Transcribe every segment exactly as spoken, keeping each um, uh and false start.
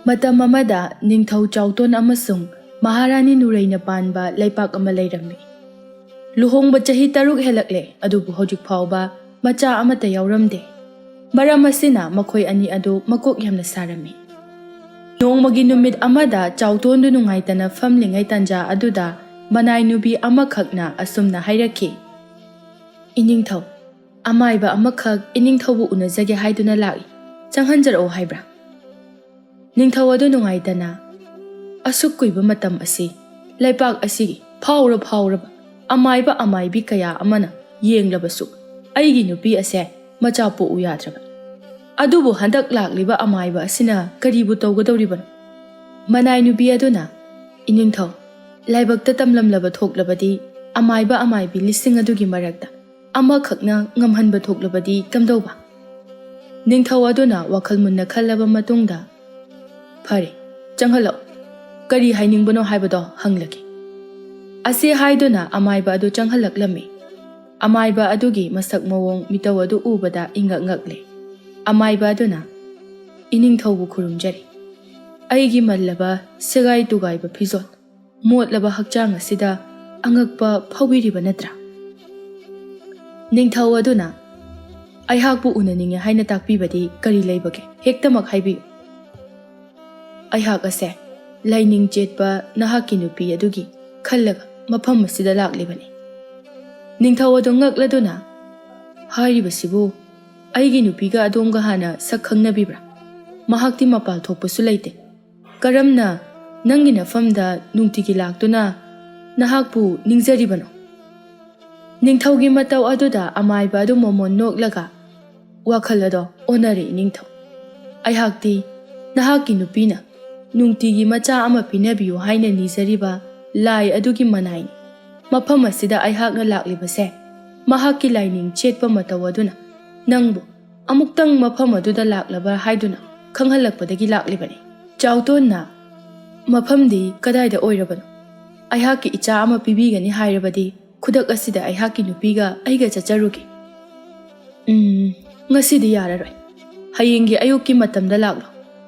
ꯃꯇꯝ ꯑꯃꯗ ꯅꯤꯡꯊꯧ ꯆꯥꯎꯇꯣꯟ ꯑꯃꯁꯨꯡ ꯃꯍꯥꯔꯥꯅꯤ ꯅꯨꯔꯩꯅ ꯄꯥꯟꯕ ꯂꯩꯄꯥꯛ ꯑꯃ ꯂꯩꯔꯝꯃꯤ꯫ ꯂꯨꯍꯣꯡꯕ ꯆꯍꯤ ꯇꯔꯨꯛ ꯍꯦꯜꯂꯛꯂꯦ, ꯑꯗꯨꯕꯨ ꯍꯧꯖꯤꯛ ꯐꯥꯎꯕ ꯃꯆꯥ ꯑꯃꯠꯇ ꯌꯥꯎꯔꯝꯗꯦ꯫ ꯃꯔꯝ ꯑꯁꯤꯅ ꯃꯈꯣꯏ ꯑꯅꯤ ꯑꯗꯨ ꯃꯀꯣꯛ ꯌꯥꯝꯅ ꯁꯥꯔꯝꯃꯤ꯫ ꯅꯣꯡꯃꯒꯤ ꯅꯨꯃꯤꯠ ꯑꯃꯗ ꯆꯥꯎꯇꯣꯟꯗꯨ ꯅꯨꯡꯉꯥꯏꯇꯅ ꯐꯝꯂꯤꯉꯩ ꯇꯥꯟꯖꯥ ꯑꯗꯨꯗ ꯃꯅꯥꯏ ꯅꯨꯄꯤ ꯑꯃꯈꯛꯅ ꯑꯁꯨꯝꯅ ꯍꯥꯏꯔꯛꯈꯤ, "ꯏꯅꯤꯡꯊꯧ, ꯑꯃꯥꯏꯕ ꯑꯃꯈꯛ ꯏꯅꯤꯡꯊꯧꯕꯨ ꯎꯅꯖꯒꯦ ꯍꯥꯏꯗꯨꯅ ꯂꯥꯛꯏ, ꯆꯪꯍꯟꯖꯔꯛꯑꯣ ꯍꯥꯏꯕ꯭ꯔꯥ?" ꯅꯤꯡꯊꯧ ꯑꯗꯨ ꯅꯨꯡꯉꯥꯏꯇꯅ, "ꯑꯁꯨꯛ ꯀꯨꯏꯕ ꯃꯇꯝ ꯑꯁꯤ ꯂꯩꯄꯥꯛ ꯑꯁꯤꯒꯤ ꯐꯥꯎꯔ ꯐꯥꯎꯔꯕ ꯑꯃꯥꯏꯕ ꯑꯃꯥꯏꯕꯤ ꯀꯌꯥ ꯑꯃꯅ ꯌꯦꯡꯂꯕꯁꯨ ꯑꯩꯒꯤ ꯅꯨꯄꯤ ꯑꯁꯦ ꯃꯆꯥ ꯄꯣꯛꯎ ꯌꯥꯗ꯭ꯔꯕꯅꯤ꯫ ꯑꯗꯨꯕꯨ ꯍꯟꯗꯛ ꯂꯥꯛꯂꯤꯕ ꯑꯃꯥꯏꯕ ꯑꯁꯤꯅ ꯀꯔꯤꯕꯨ ꯇꯧꯒꯗꯧꯔꯤꯕꯅꯣ?" ꯃꯅꯥꯏ ꯅꯨꯄꯤ ꯑꯗꯨꯅ, "ꯏꯅꯤꯡꯊꯧ, ꯂꯥꯏꯕꯛꯇ ꯇꯝꯂꯝꯂꯕ ꯊꯣꯛꯂꯕꯗꯤ ꯑꯃꯥꯏꯕ ꯑꯃꯥꯏꯕꯤ ꯂꯤꯁꯤꯡ ꯑꯗꯨꯒꯤ ꯃꯔꯛꯇ ꯑꯃꯈꯛꯅ ꯉꯝꯍꯟꯕ ꯊꯣꯛꯂꯕꯗꯤ ꯀꯝꯗꯧꯕ?" ꯅꯤꯡꯊꯧ ꯑꯗꯨꯅ ꯋꯥꯈꯜ ꯃꯨꯟꯅ ꯈꯜꯂꯕ ꯃꯇꯨꯡꯗ, "ꯐꯔꯦ, ꯆꯪꯍꯜꯂꯛꯎ꯫ ꯀꯔꯤ ꯍꯥꯏꯅꯤꯡꯕꯅꯣ ꯍꯥꯏꯕꯗꯣ ꯍꯪꯂꯒꯦ꯫" ꯑꯁꯤ ꯍꯥꯏꯗꯨꯅ ꯑꯃꯥꯏꯕ ꯑꯗꯨ ꯆꯪꯍꯜꯂꯛꯂꯝꯃꯤ꯫ ꯑꯃꯥꯏꯕ ꯑꯗꯨꯒꯤ ꯃꯁꯛ ꯃꯑꯣꯡ ꯃꯤꯇꯧ ꯑꯗꯨ ꯎꯕꯗ ꯏꯉꯛ ꯉꯛꯂꯦ꯫ ꯑꯃꯥꯏꯕ ꯑꯗꯨꯅ, "ꯏꯅꯤꯡꯊꯧꯕꯨ ꯈꯨꯔꯨꯝꯖꯔꯤ꯫ ꯑꯩꯒꯤ ꯃꯜꯂꯕ ꯁꯦꯒꯥꯏ ꯇꯨꯒꯥꯏꯕ ꯐꯤꯖꯣꯜ, ꯃꯣꯠꯂꯕ ꯍꯛꯆꯥꯡ ꯑꯁꯤꯗ ꯑꯉꯛꯄ ꯐꯥꯎꯕꯤꯔꯤꯕ ꯅꯠꯇ꯭ꯔꯥ?" ꯅꯤꯡꯊꯧ ꯑꯗꯨꯅ, "ꯑꯩꯍꯥꯛꯄꯨ ꯎꯅꯅꯤꯡꯉꯦ ꯍꯥꯏꯅ ꯇꯥꯛꯄꯤꯕꯗꯤ ꯀꯔꯤ ꯂꯩꯕꯒꯦ? ꯍꯦꯛꯇꯃꯛ ꯍꯥꯏꯕꯤꯌꯨ꯫" "ꯑꯩꯍꯥꯛ ꯑꯁꯦ ꯂꯥꯏꯅꯤꯡ ꯆꯦꯠꯄ ꯅꯍꯥꯛꯀꯤ ꯅꯨꯄꯤ ꯑꯗꯨꯒꯤ ꯈꯜꯂꯒ ꯃꯐꯝ ꯑꯁꯤꯗ ꯂꯥꯛꯂꯤꯕꯅꯤ꯫" ꯅꯤꯡꯊꯧ ꯑꯗꯨ ꯉꯛꯂꯗꯨꯅ, "ꯍꯥꯏꯔꯤꯕꯁꯤꯕꯨ ꯑꯩꯒꯤ ꯅꯨꯄꯤꯒ ꯑꯗꯣꯝꯒ ꯍꯥꯟꯅ ꯁꯛ ꯈꯪꯅꯕꯤꯕ꯭ꯔꯥ? ꯃꯍꯥꯛꯇꯤ ꯃꯄꯥꯜ ꯊꯣꯛꯄꯁꯨ ꯂꯩꯇꯦ꯫ ꯀꯔꯝꯅ ꯅꯪꯒꯤ ꯅꯐꯝꯗ ꯅꯨꯡꯇꯤꯒꯤ ꯂꯥꯛꯇꯨꯅ ꯅꯍꯥꯛꯄꯨ ꯅꯤꯡꯖꯔꯤꯕꯅꯣ?" ꯅꯤꯡꯊꯧꯒꯤ ꯃꯇꯧ ꯑꯗꯨꯗ ꯑꯃꯥꯏꯕ ꯑꯗꯨ ꯃꯣꯃꯣꯟ ꯅꯣꯛꯂꯒ, "ꯋꯥꯈꯜ ꯑꯗꯣ ꯑꯣꯟꯅꯔꯦ, ꯏꯅꯤꯡꯊꯧ꯫ ꯑꯩꯍꯥꯛꯇꯤ ꯅꯍꯥꯛꯀꯤ ꯅꯨꯄꯤꯅ ꯅꯨꯡꯇꯤꯒꯤ ꯃꯆꯥ ꯑꯃ ꯄꯤꯅꯕꯤꯌꯨ ꯍꯥꯏꯅ ꯅꯤꯖꯔꯤꯕ ꯂꯥꯏ ꯑꯗꯨꯒꯤ ꯃꯅꯥꯏꯅꯤ꯫ ꯃꯐꯝ ꯑꯁꯤꯗ ꯑꯩꯍꯥꯛꯅ ꯂꯥꯛꯂꯤꯕꯁꯦ ꯃꯍꯥꯛꯀꯤ ꯂꯥꯏꯅꯤꯡ ꯆꯦꯠꯄ ꯃꯇꯧ ꯑꯗꯨꯅ ꯅꯪꯕꯨ ꯑꯃꯨꯛꯇꯪ ꯃꯐꯝ ꯑꯗꯨꯗ ꯂꯥꯛꯂꯕ ꯍꯥꯏꯗꯨꯅ ꯈꯪꯍꯜꯂꯛꯄꯗꯒꯤ ꯂꯥꯛꯂꯤꯕꯅꯤ꯫" ꯆꯥꯎꯇꯣꯟꯅ, "ꯃꯐꯝꯗꯤ ꯀꯗꯥꯏꯗ ꯑꯣꯏꯔꯕꯅꯣ? ꯑꯩꯍꯥꯛꯀꯤ ꯏꯆꯥ ꯑꯃ ꯄꯤꯕꯤꯒꯅꯤ ꯍꯥꯏꯔꯕꯗꯤ ꯈꯨꯗꯛ ꯑꯁꯤꯗ ꯑꯩꯍꯥꯛꯀꯤ ꯅꯨꯄꯤꯒ ꯑꯩꯒ ꯆꯠꯆꯔꯨꯒꯦ꯫" "ꯎꯝ, ꯉꯁꯤꯗꯤ ꯌꯥꯔꯔꯣꯏ꯫ ꯍꯌꯦꯡꯒꯤ ꯑꯌꯨꯛꯀꯤ ꯃꯇꯝꯗ ꯂꯥꯛꯂꯣ꯫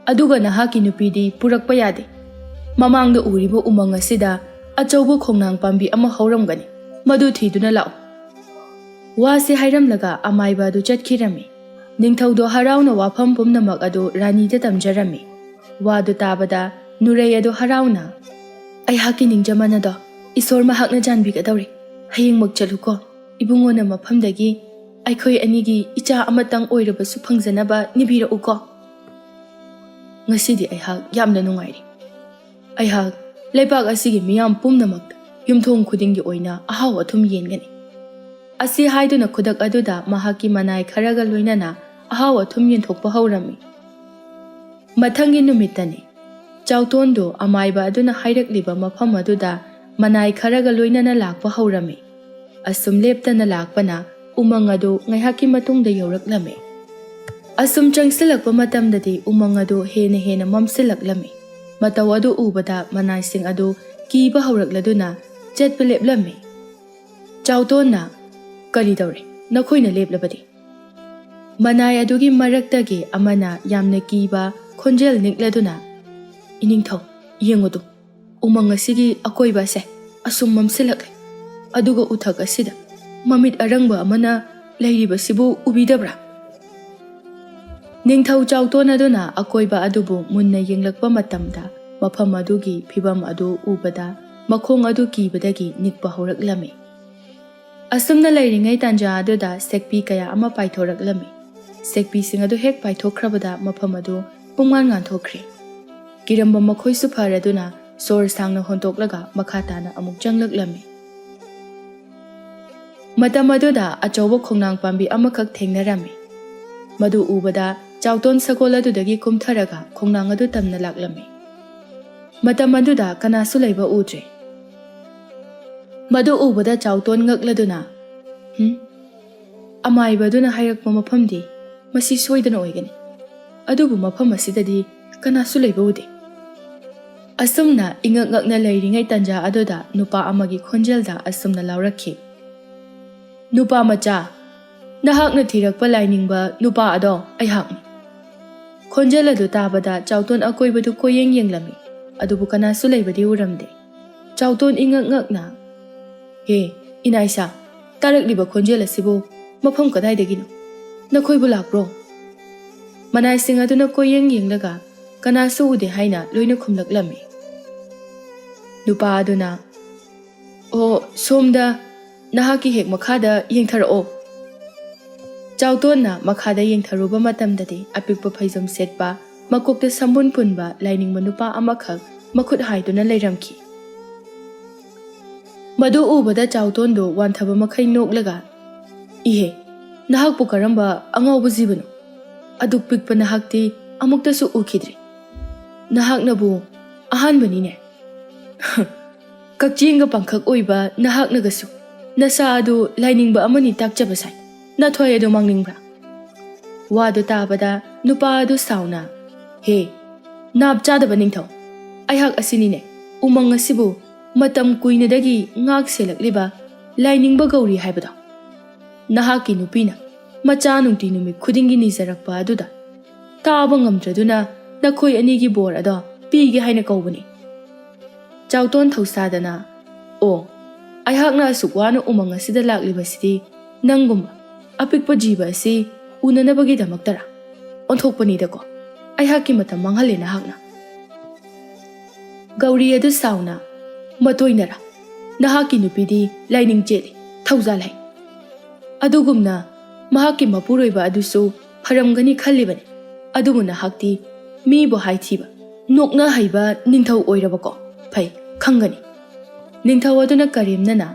ꯑꯗꯨꯒ ꯅꯍꯥꯛꯀꯤ ꯅꯨꯄꯤꯗꯤ ꯄꯨꯔꯛꯄ ꯌꯥꯗꯦ꯫ ꯃꯃꯥꯡꯗ ꯎꯔꯤꯕ ꯎꯃꯪ ꯑꯁꯤꯗ ꯑꯆꯧꯕ ꯈꯣꯡꯅꯥꯡ ꯄꯥꯝꯕꯤ ꯑꯃ ꯍꯧꯔꯝꯒꯅꯤ, ꯃꯗꯨ ꯊꯤꯗꯨꯅ ꯂꯥꯛꯎ꯫" ꯋꯥꯁꯤ ꯍꯥꯏꯔꯝꯂꯒ ꯑꯃꯥꯏꯕ ꯑꯗꯨ ꯆꯠꯈꯤꯔꯝꯃꯤ꯫ ꯅꯤꯡꯊꯧꯗꯣ ꯍꯔꯥꯎꯅ ꯋꯥꯐꯝ ꯄꯨꯝꯅꯃꯛ ꯑꯗꯨ ꯔꯥꯅꯤꯗ ꯇꯝꯖꯔꯝꯃꯤ꯫ ꯋꯥꯗꯨ ꯇꯥꯕꯗ ꯅꯨꯔꯩ ꯑꯗꯨ ꯍꯔꯥꯎꯅ, "ꯑꯩꯍꯥꯛꯀꯤ ꯅꯤꯡꯖꯃꯥꯟ ꯑꯗꯣ ꯏꯁꯣꯔ ꯃꯍꯥꯛꯅ ꯆꯥꯟꯕꯤꯒꯗꯧꯔꯤ꯫ ꯍꯌꯦꯡꯃꯛ ꯆꯠꯂꯨꯀꯣ꯫ ꯏꯕꯨꯡꯉꯣꯅ ꯃꯐꯝꯗꯒꯤ ꯑꯩꯈꯣꯏ ꯑꯅꯤꯒꯤ ꯏꯆꯥ ꯑꯃꯇꯪ ꯑꯣꯏꯔꯕꯁꯨ ꯐꯪꯖꯅꯕ ꯅꯤꯕꯤꯔꯛꯎꯀꯣ꯫ ꯉꯁꯤꯗꯤ ꯑꯩꯍꯥꯛ ꯌꯥꯝꯅ ꯅꯨꯡꯉꯥꯏꯔꯦ꯫ ꯑꯩꯍꯥꯛ ꯂꯩꯕꯥꯛ ꯑꯁꯤꯒꯤ ꯃꯤꯌꯥꯝ ꯄꯨꯝꯅꯃꯛꯇ ꯌꯨꯝꯊꯣꯡ ꯈꯨꯗꯤꯡꯒꯤ ꯑꯣꯏꯅ ꯑꯍꯥꯎ ꯑꯊꯨꯝ ꯌꯦꯟꯒꯅꯤ꯫" ꯑꯁꯤ ꯍꯥꯏꯗꯨꯅ ꯈꯨꯗꯛ ꯑꯗꯨꯗ ꯃꯍꯥꯛꯀꯤ ꯃꯅꯥꯏ ꯈꯔꯒ ꯂꯣꯏꯅꯅ ꯑꯍꯥꯎ ꯑꯊꯨꯝ ꯌꯦꯟꯊꯣꯛꯄ ꯍꯧꯔꯝꯃꯤ꯫ ꯃꯊꯪꯒꯤ ꯅꯨꯃꯤꯠꯇꯅꯤ꯫ ꯆꯥꯎꯇꯣꯟꯗꯨ ꯑꯃꯥꯏꯕ ꯑꯗꯨꯅ ꯍꯥꯏꯔꯛꯂꯤꯕ ꯃꯐꯝ ꯑꯗꯨꯗ ꯃꯅꯥꯏ ꯈꯔꯒ ꯂꯣꯏꯅꯅ ꯂꯥꯛꯄ ꯍꯧꯔꯝꯃꯤ꯫ ꯑꯁꯨꯝ ꯂꯦꯞꯇꯅ ꯂꯥꯛꯄꯅ ꯎꯃꯪ ꯑꯗꯨ ꯉꯥꯏꯍꯥꯛꯀꯤ ꯃꯇꯨꯡꯗ ꯌꯧꯔꯛꯂꯝꯃꯤ꯫ ꯑꯁꯨꯝ ꯆꯪꯁꯤꯜꯂꯛꯄ ꯃꯇꯝꯗꯗꯤ ꯎꯃꯪ ꯑꯗꯨ ꯍꯦꯟꯅ ꯍꯦꯟꯅ ꯃꯝꯁꯤꯜꯂꯛꯂꯝꯃꯤ꯫ ꯃꯇꯧ ꯑꯗꯨ ꯎꯕꯗ ꯃꯅꯥꯏꯁꯤꯡ ꯑꯗꯨ ꯀꯤꯕ ꯍꯧꯔꯛꯂꯗꯨꯅ ꯆꯠꯄ ꯂꯦꯞꯂꯝꯃꯤ꯫ ꯆꯥꯎꯇꯣꯟꯅ, "ꯀꯔꯤ ꯇꯧꯔꯦ? ꯅꯈꯣꯏꯅ ꯂꯦꯞꯂꯕꯗꯤ?" ꯃꯅꯥꯏ ꯑꯗꯨꯒꯤ ꯃꯔꯛꯇꯒꯤ ꯑꯃꯅ ꯌꯥꯝꯅ ꯀꯤꯕ ꯈꯣꯟꯖꯦꯜ ꯅꯤꯛꯂꯗꯨꯅ, "ꯏꯅꯤꯡꯊꯧ, ꯌꯦꯡꯉꯨꯗꯨ, ꯎꯃꯪ ꯑꯁꯤꯒꯤ ꯑꯀꯣꯏꯕ ꯑꯁꯦ ꯑꯁꯨꯝ ꯃꯝꯁꯤꯜꯂꯛꯂꯦ꯫ ꯑꯗꯨꯒ ꯎꯊꯛ ꯑꯁꯤꯗ ꯃꯃꯤꯠ ꯑꯔꯪꯕ ꯑꯃꯅ ꯂꯩꯔꯤꯕꯁꯤꯕꯨ ꯎꯕꯤꯗꯕ꯭ꯔꯥ?" ꯅꯤꯡꯊꯧ ꯆꯥꯎꯇꯣꯟ ꯑꯗꯨꯅ ꯑꯀꯣꯏꯕ ꯑꯗꯨꯕꯨ ꯃꯨꯟꯅ ꯌꯦꯡꯂꯛꯄ ꯃꯇꯝꯗ, ꯃꯐꯝ ꯑꯗꯨꯒꯤ ꯐꯤꯕꯝ ꯑꯗꯨ ꯎꯕꯗ ꯃꯈꯣꯡ ꯑꯗꯨ ꯀꯤꯕꯗꯒꯤ ꯅꯤꯛꯄ ꯍꯧꯔꯛꯂꯝꯃꯤ꯫ ꯑꯁꯨꯝꯅ ꯂꯩꯔꯤꯉꯩ ꯇꯥꯟꯖꯥ ꯑꯗꯨꯗ ꯁꯦꯛꯄꯤ ꯀꯌꯥ ꯑꯃ ꯄꯥꯏꯊꯣꯔꯛꯂꯝꯃꯤ꯫ ꯁꯦꯛꯄꯤꯁꯤꯡ ꯑꯗꯨ ꯍꯦꯛ ꯄꯥꯏꯊꯣꯛꯈ꯭ꯔꯕꯗ ꯃꯐꯝ ꯑꯗꯨ ꯄꯨꯡꯉꯥꯟ ꯉꯥꯟꯊꯣꯛꯈ꯭ꯔꯦ꯫ ꯀꯤꯔꯝꯕ ꯃꯈꯣꯏꯁꯨ ꯐꯔꯗꯨꯅ ꯁꯣꯔ ꯁꯥꯡꯅ ꯍꯣꯟꯇꯣꯛꯂꯒ ꯃꯈꯥ ꯇꯥꯅ ꯑꯃꯨꯛ ꯆꯪꯂꯛꯂꯝꯃꯤ꯫ ꯃꯇꯝ ꯑꯗꯨꯗ ꯑꯆꯧꯕ ꯈꯣꯡꯅꯥꯡ ꯄꯥꯝꯕꯤ ꯑꯃꯈꯛ ꯊꯦꯡꯅꯔꯝꯃꯤ꯫ ꯃꯗꯨ ꯎꯕꯗ ꯆꯥꯎꯇꯣꯟ ꯁꯒꯣꯜ ꯑꯗꯨꯗꯒꯤ ꯀꯨꯝꯊꯔꯒ ꯈꯣꯡꯅꯥꯡ ꯑꯗꯨ ꯇꯝꯅ ꯂꯥꯛꯂꯝꯃꯤ꯫ ꯃꯇꯝ ꯑꯗꯨꯗ ꯀꯅꯥꯁꯨ ꯂꯩꯕ ꯎꯗ꯭ꯔꯦ꯫ ꯃꯗꯨ ꯎꯕꯗ ꯆꯥꯎꯇꯣꯟ ꯉꯛꯂꯗꯨꯅ, "ꯍꯨꯝ, ꯑꯃꯥꯏꯕ ꯑꯗꯨꯅ ꯍꯥꯏꯔꯛꯄ ꯃꯐꯝꯗꯤ ꯃꯁꯤ ꯁꯣꯏꯗꯅ ꯑꯣꯏꯒꯅꯤ꯫ ꯑꯗꯨꯕꯨ ꯃꯐꯝ ꯑꯁꯤꯗꯗꯤ ꯀꯅꯥꯁꯨ ꯂꯩꯕ ꯎꯗꯦ꯫" ꯑꯁꯨꯝꯅ ꯏꯉꯛ ꯉꯛꯅ ꯂꯩꯔꯤꯉꯩ ꯇꯥꯟꯖꯥ ꯑꯗꯨꯗ ꯅꯨꯄꯥ ꯑꯃꯒꯤ ꯈꯣꯟꯖꯦꯜꯗ ꯑꯁꯨꯝꯅ ꯂꯥꯎꯔꯛꯈꯤ, "ꯅꯨꯄꯥ ꯃꯆꯥ, ꯅꯍꯥꯛꯅ ꯊꯤꯔꯛꯄ ꯂꯥꯏꯅꯤꯡꯕ ꯅꯨꯄꯥ ꯑꯗꯣ ꯑꯩꯍꯥꯛꯅꯤ꯫" ꯈꯣꯟꯖꯦꯜ ꯑꯗꯨ ꯇꯥꯕꯗ ꯆꯥꯎꯇꯣꯟ ꯑꯀꯣꯏꯕꯗꯨ ꯀꯣꯏꯌꯦꯡ ꯌꯦꯡꯂꯝꯃꯤ, ꯑꯗꯨꯕꯨ ꯀꯅꯥꯁꯨ ꯂꯩꯕꯗꯤ ꯎꯔꯝꯗꯦ꯫ ꯆꯥꯎꯇꯣꯟ ꯏꯉꯛ ꯉꯛꯅ, "ꯍꯦ, ꯏꯅꯥꯏꯁꯥ, ꯇꯥꯔꯛꯂꯤꯕ ꯈꯣꯟꯖꯦꯜ ꯑꯁꯤꯕꯨ ꯃꯐꯝ ꯀꯗꯥꯏꯗꯒꯤꯅꯣ? ꯅꯈꯣꯏꯕꯨ ꯂꯥꯛꯄ꯭ꯔꯣ?" ꯃꯅꯥꯏꯁꯤꯡ ꯑꯗꯨꯅ ꯀꯣꯏꯌꯦꯡ ꯌꯦꯡꯂꯒ ꯀꯅꯥꯁꯨ ꯎꯗꯦ ꯍꯥꯏꯅ ꯂꯣꯏꯅ ꯈꯨꯝꯂꯛꯂꯝꯃꯤ꯫ ꯅꯨꯄꯥ ꯑꯗꯨꯅ, "ꯑꯣ, ꯁꯣꯝꯗ, ꯅꯍꯥꯛꯀꯤ ꯍꯦꯛ ꯃꯈꯥꯗ ꯌꯦꯡꯊꯔꯛꯑꯣ꯫" ꯆꯥꯎꯇꯣꯟꯅ ꯃꯈꯥꯗ ꯌꯦꯡꯊꯔꯨꯕ ꯃꯇꯝꯗꯗꯤ ꯑꯄꯤꯛꯄ ꯐꯩꯖꯣꯝ ꯁꯦꯠꯄ, ꯃꯀꯣꯛꯇ ꯁꯝꯕꯨꯟ ꯄꯨꯟꯕ ꯂꯥꯏꯅꯤꯡꯕ ꯅꯨꯄꯥ ꯑꯃꯈꯛ ꯃꯈꯨꯠ ꯍꯥꯏꯗꯨꯅ ꯂꯩꯔꯝꯈꯤ꯫ ꯃꯗꯨ ꯎꯕꯗ ꯆꯥꯎꯇꯣꯟꯗꯨ ꯋꯥꯟꯊꯕ ꯃꯈꯩ ꯅꯣꯛꯂꯒ, "ꯏꯍꯦ, ꯅꯍꯥꯛꯄꯨ ꯀꯔꯝꯕ ꯑꯉꯥꯎꯕ ꯖꯤꯕꯅꯣ? ꯑꯗꯨꯛ ꯄꯤꯛꯄ ꯅꯍꯥꯛꯇꯤ ꯑꯃꯨꯛꯇꯁꯨ ꯎꯈꯤꯗ꯭ꯔꯤ꯫ ꯅꯍꯥꯛꯅꯕꯨ ꯑꯍꯥꯟꯕꯅꯤꯅꯦ꯫ ꯀꯛꯆꯦꯡꯒ ꯄꯪꯈꯛ ꯑꯣꯏꯕ ꯅꯍꯥꯛꯅꯒꯁꯨ ꯅꯁꯥ ꯑꯗꯨ ꯂꯥꯏꯅꯤꯡꯕ ꯑꯃꯅꯤ ꯇꯥꯛꯆꯕ ꯁꯥꯏ꯫ ꯅꯊ꯭ꯋꯥꯏ ꯑꯗꯨ ꯃꯥꯡꯅꯤꯡꯕ꯭ꯔꯥ?" ꯋꯥꯗꯨ ꯇꯥꯕꯗ ꯅꯨꯄꯥ ꯑꯗꯨ ꯁꯥꯎꯅ, "ꯍꯦ, ꯅꯥꯞ ꯆꯥꯗꯕ ꯅꯤꯡꯊꯧ, ꯑꯩꯍꯥꯛ ꯑꯁꯤꯅꯤꯅꯦ, ꯎꯃꯪ ꯑꯁꯤꯕꯨ ꯃꯇꯝ ꯀꯨꯏꯅꯗꯒꯤ ꯉꯥꯛ ꯁꯦꯜꯂꯛꯂꯤꯕ ꯂꯥꯏꯅꯤꯡꯕ ꯒꯧꯔꯤ ꯍꯥꯏꯕꯗꯣ꯫ ꯅꯍꯥꯛꯀꯤ ꯅꯨꯄꯤꯅ ꯃꯆꯥ ꯅꯨꯡꯇꯤ ꯅꯨꯃꯤꯠ ꯈꯨꯗꯤꯡꯒꯤ ꯅꯤꯖꯔꯛꯄ ꯑꯗꯨꯗ ꯇꯥꯕ ꯉꯝꯗ꯭ꯔꯗꯨꯅ ꯅꯈꯣꯏ ꯑꯅꯤꯒꯤ ꯕꯣꯔ ꯑꯗꯣ ꯄꯤꯒꯦ ꯍꯥꯏꯅ ꯀꯧꯕꯅꯤ꯫" ꯆꯥꯎꯇꯣꯟ ꯊꯧꯁꯥꯗꯅ, "ꯑꯣ, ꯑꯩꯍꯥꯛꯅ ꯑꯁꯨꯛ ꯋꯥꯅ ꯎꯃꯪ ꯑꯁꯤꯗ ꯂꯥꯛꯂꯤꯕꯁꯤꯗꯤ ꯅꯪꯒꯨꯝꯕ ꯑꯄꯤꯛꯄ ꯖꯤꯕ ꯑꯁꯤ ꯎꯅꯅꯕꯒꯤꯗꯃꯛꯇꯔꯥ? ꯑꯣꯟꯊꯣꯛꯄꯅꯤꯗꯀꯣ, ꯑꯩꯍꯥꯛꯀꯤ ꯃꯇꯝ ꯃꯥꯡꯍꯜꯂꯦ ꯅꯍꯥꯛꯅ꯫" ꯒꯧꯔꯤ ꯑꯗꯨ ꯁꯥꯎꯅ, "ꯃꯇꯣꯏꯅꯔꯥ? ꯅꯍꯥꯛꯀꯤ ꯅꯨꯄꯤꯗꯤ ꯂꯥꯏꯅꯤꯡ ꯆꯦꯠꯂꯤ, ꯊꯧꯖꯥꯜ ꯍꯩ꯫ ꯑꯗꯨꯒꯨꯝꯅ ꯃꯍꯥꯛꯀꯤ ꯃꯄꯨꯔꯣꯏꯕ ꯑꯗꯨꯁꯨ ꯐꯔꯝꯒꯅꯤ ꯈꯜꯂꯤꯕꯅꯤ꯫ ꯑꯗꯨꯕꯨ ꯅꯍꯥꯛꯇꯤ ꯃꯤꯕꯨ ꯍꯥꯏꯊꯤꯕ, ꯅꯣꯛꯅ ꯍꯩꯕ ꯅꯤꯡꯊꯧ ꯑꯣꯏꯔꯕꯀꯣ? ꯐꯩ, ꯈꯪꯒꯅꯤ꯫" ꯅꯤꯡꯊꯧ ꯑꯗꯨꯅ ꯀꯔꯦꯝꯅꯅ,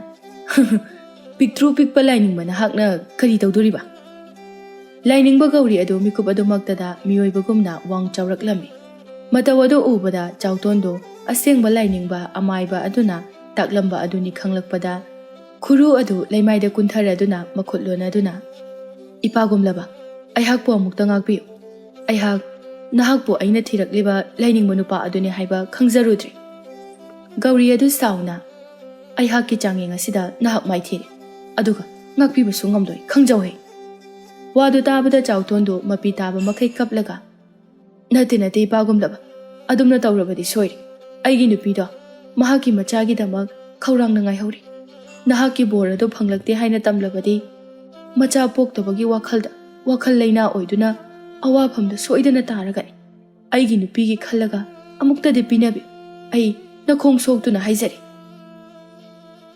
"ꯄꯤꯛꯇ꯭ꯔꯨ ꯄꯤꯛꯄ ꯂꯥꯏꯅꯤꯡꯕ ꯅꯍꯥꯛꯅ ꯀꯔꯤ ꯇꯧꯗꯣꯔꯤꯕ?" ꯂꯥꯏꯅꯤꯡꯕ ꯒꯧꯔꯤ ꯑꯗꯨ ꯃꯤꯀꯨꯞ ꯑꯗꯨꯃꯛꯇꯗ ꯃꯤꯑꯣꯏꯕꯒꯨꯝꯅ ꯋꯥꯡ ꯆꯥꯎꯔꯛꯂꯝꯃꯤ꯫ ꯃꯇꯧ ꯑꯗꯨ ꯎꯕꯗ ꯆꯥꯎꯇꯣꯟꯗꯨ ꯑꯁꯦꯡꯕ ꯂꯥꯏꯅꯤꯡꯕ ꯑꯃꯥꯏꯕ ꯑꯗꯨꯅ ꯇꯥꯛꯂꯝꯕ ꯑꯗꯨꯅꯤ ꯈꯪꯂꯛꯄꯗ, ꯈꯨꯔꯨ ꯑꯗꯨ ꯂꯩꯃꯥꯏꯗ ꯀꯨꯟꯊꯔꯗꯨꯅ ꯃꯈꯨꯠ ꯂꯣꯟꯅꯗꯨꯅ, "ꯏꯄꯥꯒꯨꯝꯂꯕ, ꯑꯩꯍꯥꯛꯄꯨ ꯑꯃꯨꯛꯇ ꯉꯥꯛꯄꯤꯌꯨ꯫ ꯑꯩꯍꯥꯛ ꯅꯍꯥꯛꯄꯨ ꯑꯩꯅ ꯊꯤꯔꯛꯂꯤꯕ ꯂꯥꯏꯅꯤꯡꯕ ꯅꯨꯄꯥ ꯑꯗꯨꯅꯤ ꯍꯥꯏꯕ ꯈꯪꯖꯔꯨꯗ꯭ꯔꯦ꯫" ꯒꯧꯔꯤ ꯑꯗꯨ ꯁꯥꯎꯅ, "ꯑꯩꯍꯥꯛꯀꯤ ꯆꯥꯡꯌꯦꯡ ꯑꯁꯤꯗ ꯅꯍꯥꯛ ꯃꯥꯏꯊꯤꯔꯦ, ꯑꯗꯨꯒ ꯉꯥꯛꯄꯤꯕꯁꯨ ꯉꯝꯂꯣꯏ, ꯈꯪꯖꯧꯍꯦ꯫" ꯋꯥꯗꯨ ꯇꯥꯕꯗ ꯆꯥꯎꯇꯣꯟꯗꯨ ꯃꯄꯤ ꯇꯥꯕ ꯃꯈꯩ ꯀꯞꯂꯒ, "ꯅꯠꯇꯦ, ꯅꯠꯇꯦ, ꯏꯄꯥꯒꯨꯝꯂꯕ꯫ ꯑꯗꯨꯝꯅ ꯇꯧꯔꯕꯗꯤ ꯁꯣꯏꯔꯦ꯫ ꯑꯩꯒꯤ ꯅꯨꯄꯤꯗꯣ ꯃꯍꯥꯛꯀꯤ ꯃꯆꯥꯒꯤꯗꯃꯛ ꯈꯧꯔꯥꯡꯅ ꯉꯥꯏꯍꯧꯔꯤ꯫ ꯅꯍꯥꯛꯀꯤ ꯕꯣꯔ ꯑꯗꯨ ꯐꯪꯂꯛꯇꯦ ꯍꯥꯏꯅ ꯇꯝꯂꯕꯗꯤ ꯃꯆꯥ ꯄꯣꯛꯇꯕꯒꯤ ꯋꯥꯈꯜꯗ ꯋꯥꯈꯜ ꯂꯩꯅꯥ ꯑꯣꯏꯗꯨꯅ ꯑꯋꯥꯐꯝꯗ ꯁꯣꯏꯗꯅ ꯇꯥꯔꯒꯅꯤ꯫ ꯑꯩꯒꯤ ꯅꯨꯄꯤꯒꯤ ꯈꯜꯂꯒ ꯑꯃꯨꯛꯇꯗꯤ ꯄꯤꯅꯕꯤ꯫ ꯑꯩ ꯅꯈꯣꯡ ꯁꯣꯛꯇꯨꯅ ꯍꯥꯏꯖꯔꯤ꯫"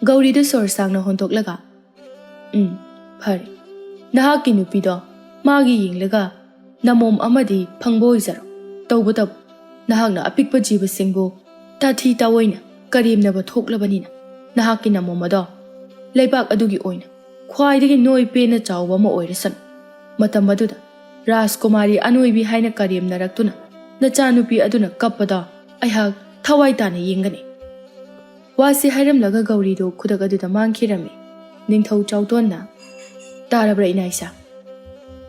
ꯒꯧꯔꯤꯗꯨ ꯁꯣꯔ ꯁꯥꯡꯅ ꯍꯣꯟꯗꯣꯛꯂꯒ, "ꯎꯝ, ꯐꯔꯦ꯫ ꯅꯍꯥꯛꯀꯤ ꯅꯨꯄꯤꯗꯣ ꯃꯥꯒꯤ ꯌꯦꯡꯂꯒ ꯅꯃꯣꯝ ꯑꯃꯗꯤ ꯐꯪꯕ ꯑꯣꯏꯖꯔꯣ꯫ ꯇꯧꯕꯇꯕꯨ ꯅꯍꯥꯛꯅ ꯑꯄꯤꯛꯄ ꯖꯤꯕꯁꯤꯡꯕꯨ ꯇꯥꯊꯤ ꯇꯥꯑꯣꯏꯅ ꯀꯔꯦꯝꯅꯕ ꯊꯣꯛꯂꯕꯅꯤꯅ ꯅꯍꯥꯛꯀꯤ ꯅꯃꯣꯝ ꯑꯗꯣ ꯂꯩꯕꯥꯛ ꯑꯗꯨꯒꯤ ꯑꯣꯏꯅ ꯈ꯭ꯋꯥꯏꯗꯒꯤ ꯅꯣꯏ ꯄꯦꯟꯅ ꯆꯥꯎꯕ ꯑꯃ ꯑꯣꯏꯔꯁꯅꯨ꯫ ꯃꯇꯝ ꯑꯗꯨꯗ ꯔꯥꯖꯀꯨꯃꯥꯔꯤ ꯑꯅꯣꯏꯕꯤ ꯍꯥꯏꯅ ꯀꯔꯦꯝꯅꯔꯛꯇꯨꯅ ꯅꯆꯥꯅꯨꯄꯤ ꯑꯗꯨꯅ ꯀꯞꯄꯗꯣ ꯑꯩꯍꯥꯛ ꯊꯋꯥꯏ ꯇꯥꯅ ꯌꯦꯡꯒꯅꯤ꯫" ꯋꯥꯁꯤ ꯍꯥꯏꯔꯝꯂꯒ ꯒꯧꯔꯤꯗꯨ ꯈꯨꯗꯛ ꯑꯗꯨꯗ ꯃꯥꯡꯈꯤꯔꯝꯃꯤ꯫ ꯅꯤꯡꯊꯧ ꯆꯥꯎꯇꯣꯟꯅ, "ꯇꯥꯔꯕ꯭ꯔꯥ ꯏꯅꯥ ꯏꯆꯥ?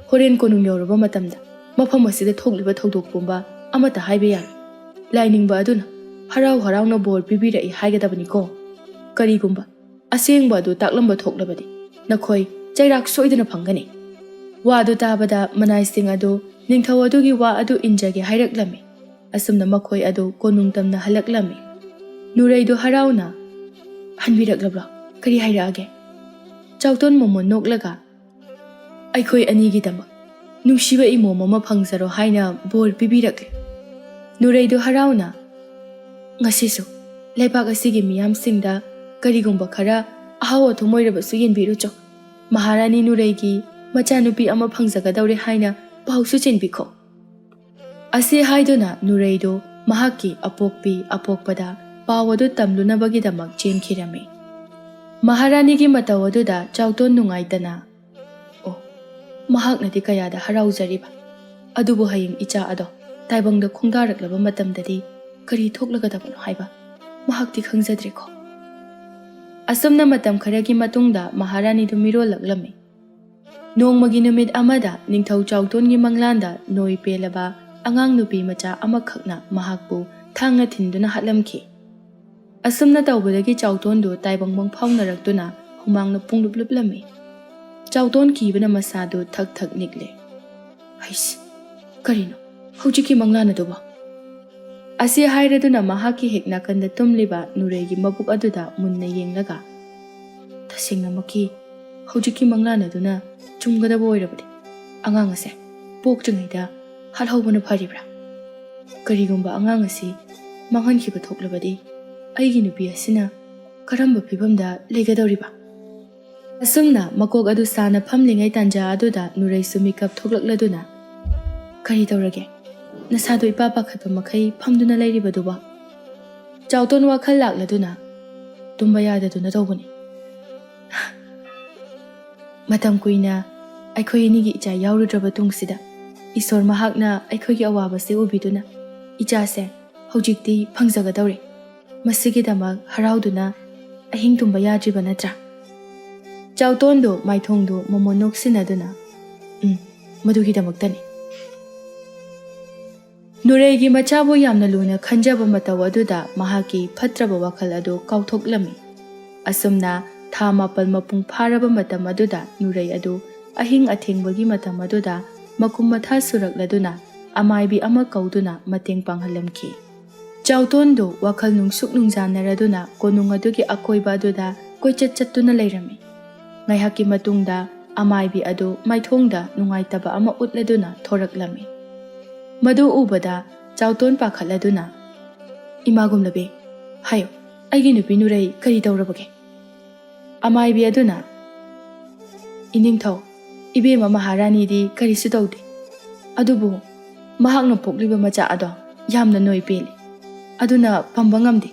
ꯍꯣꯔꯦꯟ ꯀꯣꯅꯨꯡ ꯌꯧꯔꯕ ꯃꯇꯝꯗ ꯃꯐꯝ ꯑꯁꯤꯗ ꯊꯣꯛꯂꯤꯕ ꯊꯧꯗꯣꯛ ꯄꯨꯝꯕ ꯑꯃꯠꯇ ꯍꯥꯏꯕ ꯌꯥꯔꯣꯏ꯫ ꯂꯥꯏꯅꯤꯡꯕ ꯑꯗꯨꯅ ꯍꯔꯥꯎ ꯍꯔꯥꯎꯅ ꯕꯣꯔ ꯄꯤꯕꯤꯔꯛꯏ ꯍꯥꯏꯒꯗꯕꯅꯤꯀꯣ꯫ ꯀꯔꯤꯒꯨꯝꯕ ꯑꯁꯦꯡꯕ ꯑꯗꯨ ꯇꯥꯛꯂꯝꯕ ꯊꯣꯛꯂꯕꯗꯤ ꯅꯈꯣꯏ ꯆꯩꯔꯥꯛ ꯁꯣꯏꯗꯅ ꯐꯪꯒꯅꯤ꯫" ꯋꯥꯗꯨ ꯇꯥꯕꯗ ꯃꯅꯥꯏꯁꯤꯡ ꯑꯗꯨ ꯅꯤꯡꯊꯧ ꯑꯗꯨꯒꯤ ꯋꯥ ꯑꯗꯨ ꯏꯟꯖꯒꯦ ꯍꯥꯏꯔꯛꯂꯝꯃꯤ꯫ ꯑꯁꯨꯝꯅ ꯃꯈꯣꯏ ꯑꯗꯨ ꯀꯣꯅꯨꯡ ꯇꯝꯅ ꯍꯜꯂꯛꯂꯝꯃꯤ꯫ ꯅꯨꯔꯩꯗꯨ ꯍꯔꯥꯎꯅ, "ꯍꯟꯕꯤꯔꯛꯂꯕ꯭ꯔꯣ? ꯀꯔꯤ ꯍꯥꯏꯔꯛꯑꯒꯦ?" ꯆꯥꯎꯇꯣꯟ ꯃꯣꯃꯣꯟ ꯅꯣꯛꯂꯒ, "ꯑꯩꯈꯣꯏ ꯑꯅꯤꯒꯤꯗꯃꯛ ꯅꯨꯡꯁꯤꯕ ꯏꯃꯣꯝ ꯑꯃ ꯐꯪꯖꯔꯣ ꯍꯥꯏꯅ ꯕꯣꯔ ꯄꯤꯕꯤꯔꯛꯂꯦ꯫" ꯅꯨꯔꯩꯗꯨ ꯍꯔꯥꯎꯅ, "ꯉꯁꯤꯁꯨ ꯂꯩꯕꯥꯛ ꯑꯁꯤꯒꯤ ꯃꯤꯌꯥꯝꯁꯤꯡꯗ ꯀꯔꯤꯒꯨꯝꯕ ꯈꯔ ꯑꯍꯥꯎ ꯑꯊꯨꯝ ꯑꯣꯏꯔꯕꯁꯨ ꯌꯦꯟꯕꯤꯔꯨꯆꯣ꯫ ꯃꯍꯥꯔꯥꯅꯤ ꯅꯨꯔꯩꯒꯤ ꯃꯆꯥꯅꯨꯄꯤ ꯑꯃ ꯐꯪꯖꯒꯗꯧꯔꯦ ꯍꯥꯏꯅ ꯄꯥꯎꯁꯨ ꯆꯦꯟꯕꯤꯈꯣ꯫" ꯑꯁꯤ ꯍꯥꯏꯗꯨꯅ ꯅꯨꯔꯩꯗꯨ ꯃꯍꯥꯛꯀꯤ ꯑꯄꯣꯛꯄꯤ ꯑꯄꯣꯛꯄꯗ ꯄꯥꯎ ꯑꯗꯨ ꯇꯝꯂꯨꯅꯕꯒꯤꯗꯃꯛ ꯆꯦꯟꯈꯤꯔꯝꯃꯤ꯫ ꯃꯍꯥꯔꯥꯅꯤꯒꯤ ꯃꯇꯧ ꯑꯗꯨꯗ ꯆꯥꯎꯇꯣꯟ ꯅꯨꯡꯉꯥꯏꯇꯅ, "ꯑꯣ, ꯃꯍꯥꯛꯅꯗꯤ ꯀꯌꯥꯗ ꯍꯔꯥꯎꯖꯔꯤꯕ! ꯑꯗꯨꯕꯨ ꯍꯌꯦꯡ ꯏꯆꯥ ꯑꯗꯣ ꯇꯥꯏꯕꯪꯗ ꯈꯣꯡꯗꯥꯔꯛꯂꯕ ꯃꯇꯝꯗꯗꯤ ꯀꯔꯤ ꯊꯣꯛꯂꯒꯗꯕꯅꯣ ꯍꯥꯏꯕ ꯃꯍꯥꯛꯇꯤ ꯈꯪꯖꯗ꯭ꯔꯦꯀꯣ꯫" ꯑꯁꯨꯝꯅ ꯃꯇꯝ ꯈꯔꯒꯤ ꯃꯇꯨꯡꯗ ꯃꯍꯥꯔꯥꯅꯤꯗꯨ ꯃꯤꯔꯣꯜꯂꯛꯂꯝꯃꯤ꯫ ꯅꯣꯡꯃꯒꯤ ꯅꯨꯃꯤꯠ ꯑꯃꯗ ꯅꯤꯡꯊꯧ ꯆꯥꯎꯇꯣꯟꯒꯤ ꯃꯪꯂꯥꯟꯗ ꯅꯣꯏ ꯄꯦꯜꯂꯕ ꯑꯉꯥꯡ ꯅꯨꯄꯤ ꯃꯆꯥ ꯑꯃꯈꯛꯅ ꯃꯍꯥꯛꯄꯨ ꯊꯥꯡꯅ ꯊꯤꯟꯗꯨꯅ ꯍꯥꯠꯂꯝꯈꯤ꯫ ꯑꯁꯨꯝꯅ ꯇꯧꯕꯗꯒꯤ ꯆꯥꯎꯇꯣꯟꯗꯨ ꯇꯥꯏꯕꯪ ꯃꯪꯐꯥꯎꯅꯔꯛꯇꯨꯅ ꯍꯨꯃꯥꯡꯅ ꯄꯨꯡꯂꯨꯞ ꯂꯨꯞꯂꯝꯃꯤ꯫ ꯆꯥꯎꯇꯣꯟ ꯀꯤꯕꯅ ꯃꯁꯥꯗꯨ ꯊꯛ ꯊꯛ ꯅꯤꯛꯂꯦ꯫ "ꯍꯩꯁ, ꯀꯔꯤꯅꯣ? ꯍꯧꯖꯤꯛꯀꯤ ꯃꯪꯂꯥꯟ ꯑꯗꯨꯕꯣ?" ꯑꯁꯤ ꯍꯥꯏꯔꯗꯨꯅ ꯃꯍꯥꯛꯀꯤ ꯍꯦꯛ ꯅꯥꯀꯟꯗ ꯇꯨꯝꯂꯤꯕ ꯅꯨꯔꯩꯒꯤ ꯃꯕꯨꯛ ꯑꯗꯨꯗ ꯃꯨꯟꯅ ꯌꯦꯡꯂꯒ, "ꯇꯁꯦꯡꯅꯃꯛꯀꯤ ꯍꯧꯖꯤꯛꯀꯤ ꯃꯪꯂꯥꯟ ꯑꯗꯨꯅ ꯆꯨꯝꯒꯗꯕ ꯑꯣꯏꯔꯕꯗꯤ, ꯑꯉꯥꯡ ꯑꯁꯦ ꯄꯣꯛꯇ꯭ꯔꯤꯉꯩꯗ ꯍꯥꯠꯍꯧꯕꯅ ꯐꯔꯤꯕ꯭ꯔꯥ? ꯀꯔꯤꯒꯨꯝꯕ ꯑꯉꯥꯡ ꯑꯁꯤ ꯃꯥꯡꯍꯟꯈꯤꯕ ꯊꯣꯛꯂꯕꯗꯤ, ꯑꯩꯒꯤ ꯅꯨꯄꯤ ꯑꯁꯤꯅ ꯀꯔꯝꯕ ꯐꯤꯕꯝꯗ ꯂꯩꯒꯗꯧꯔꯤꯕ?" ꯑꯁꯨꯝꯅ ꯃꯀꯣꯛ ꯑꯗꯨ ꯁꯥꯅ ꯐꯝꯂꯤꯉꯩ ꯇꯥꯟꯖꯥ ꯑꯗꯨꯗ ꯅꯨꯔꯩꯁꯨ ꯃꯤꯀꯞ ꯊꯣꯛꯂꯛꯂꯗꯨꯅ, "ꯀꯔꯤ ꯇꯧꯔꯒꯦ? ꯅꯁꯥꯗꯣ ꯏꯄꯥ ꯄꯥꯈꯠꯄ ꯃꯈꯩ ꯐꯝꯗꯨꯅ ꯂꯩꯔꯤꯕꯗꯨꯕꯣ?" ꯆꯥꯎꯇꯣꯟ ꯋꯥꯈꯜ ꯂꯥꯛꯂꯗꯨꯅ, "ꯇꯨꯝꯕ ꯌꯥꯗꯗꯨꯅ ꯇꯧꯕꯅꯤ꯫ ꯃꯇꯝ ꯀꯨꯏꯅ ꯑꯩꯈꯣꯏ ꯑꯅꯤꯒꯤ ꯏꯆꯥ ꯌꯥꯎꯔꯨꯗ꯭ꯔꯕ ꯇꯨꯡꯁꯤꯗ, ꯏꯁꯣꯔ ꯃꯍꯥꯛꯅ ꯑꯩꯈꯣꯏꯒꯤ ꯑꯋꯥꯕꯁꯦ ꯎꯕꯤꯗꯨꯅ, ꯏꯆꯥꯁꯦ ꯍꯧꯖꯤꯛꯇꯤ ꯐꯪꯖꯒꯗꯧꯔꯦ꯫ ꯃꯁꯤꯒꯤꯗꯃꯛ ꯍꯔꯥꯎꯗꯨꯅ ꯑꯍꯤꯡ ꯇꯨꯝꯕ ꯌꯥꯗ꯭ꯔꯤꯕ ꯅꯠꯇ꯭ꯔꯥ?" ꯆꯥꯎꯇꯣꯟꯗꯨ ꯃꯥꯏꯊꯣꯡꯗꯨ ꯃꯃꯣꯟ ꯅꯣꯛꯁꯤꯟꯅꯗꯨꯅ, "ꯎꯝ, ꯃꯗꯨꯒꯤꯗꯃꯛꯇꯅꯤ꯫" ꯅꯨꯔꯩꯒꯤ ꯃꯆꯥꯕꯨ ꯌꯥꯝꯅ ꯂꯨꯅ ꯈꯟꯖꯕ ꯃꯇꯧ ꯑꯗꯨꯗ ꯃꯍꯥꯛꯀꯤ ꯐꯠꯇ꯭ꯔꯕ ꯋꯥꯈꯜ ꯑꯗꯨ ꯀꯥꯎꯊꯣꯛꯂꯝꯃꯤ꯫ ꯑꯁꯨꯝꯅ ꯊꯥ ꯃꯥꯄꯜ ꯃꯄꯨꯡ ꯐꯥꯔꯕ ꯃꯇꯝ ꯑꯗꯨꯗ ꯅꯨꯔꯩ ꯑꯗꯨ ꯑꯍꯤꯡ ꯑꯊꯦꯡꯕꯒꯤ ꯃꯇꯝ ꯑꯗꯨꯗ ꯃꯀꯨꯝ ꯃꯊꯥ ꯁꯨꯔꯛꯂꯗꯨꯅ ꯑꯃꯥꯏꯕꯤ ꯑꯃ ꯀꯧꯗꯨꯅ ꯃꯇꯦꯡ ꯄꯥꯡꯍꯜꯂꯝꯈꯤ꯫ ꯆꯥꯎꯇꯣꯟꯗꯨ ꯋꯥꯈꯜ ꯅꯨꯡꯁꯨꯛ ꯅꯨꯡꯖꯥꯟꯅꯔꯗꯨꯅ ꯀꯣꯅꯨꯡ ꯑꯗꯨꯒꯤ ꯑꯀꯣꯏꯕ ꯑꯗꯨꯗ ꯀꯣꯏꯆꯠ ꯆꯠꯇꯨꯅ ꯂꯩꯔꯝꯃꯤ꯫ ꯉꯥꯏꯍꯥꯛꯀꯤ ꯃꯇꯨꯡꯗ ꯑꯃꯥꯏꯕꯤ ꯑꯗꯨ ꯃꯥꯏꯊꯣꯡꯗ ꯅꯨꯡꯉꯥꯏꯇꯕ ꯑꯃ ꯎꯠꯂꯗꯨꯅ ꯊꯣꯔꯛꯂꯝꯃꯤ꯫ ꯃꯗꯨ ꯎꯕꯗ ꯆꯥꯎꯇꯣꯟ ꯄꯥꯈꯠꯂꯗꯨꯅ, "ꯏꯃꯥ ꯒꯨꯝꯂꯕꯤ, ꯍꯥꯏꯌꯨ, ꯑꯩꯒꯤ ꯅꯨꯄꯤ ꯅꯨꯔꯩ ꯀꯔꯤ ꯇꯧꯔꯕꯒꯦ?" ꯑꯃꯥꯏꯕꯤ ꯑꯗꯨꯅ, "ꯏꯅꯤꯡꯊꯧ, ꯏꯕꯦꯝꯃ ꯃꯍꯥꯔꯥꯅꯤꯗꯤ ꯀꯔꯤꯁꯨ ꯇꯧꯗꯦ, ꯑꯗꯨꯕꯨ ꯃꯍꯥꯛꯅ ꯄꯣꯛꯂꯤꯕ ꯃꯆꯥ ꯑꯗꯣ ꯌꯥꯝꯅ ꯅꯣꯏ ꯄꯦꯜꯂꯤ, ꯑꯗꯨꯅ ꯄꯝꯕ ꯉꯝꯗꯦ,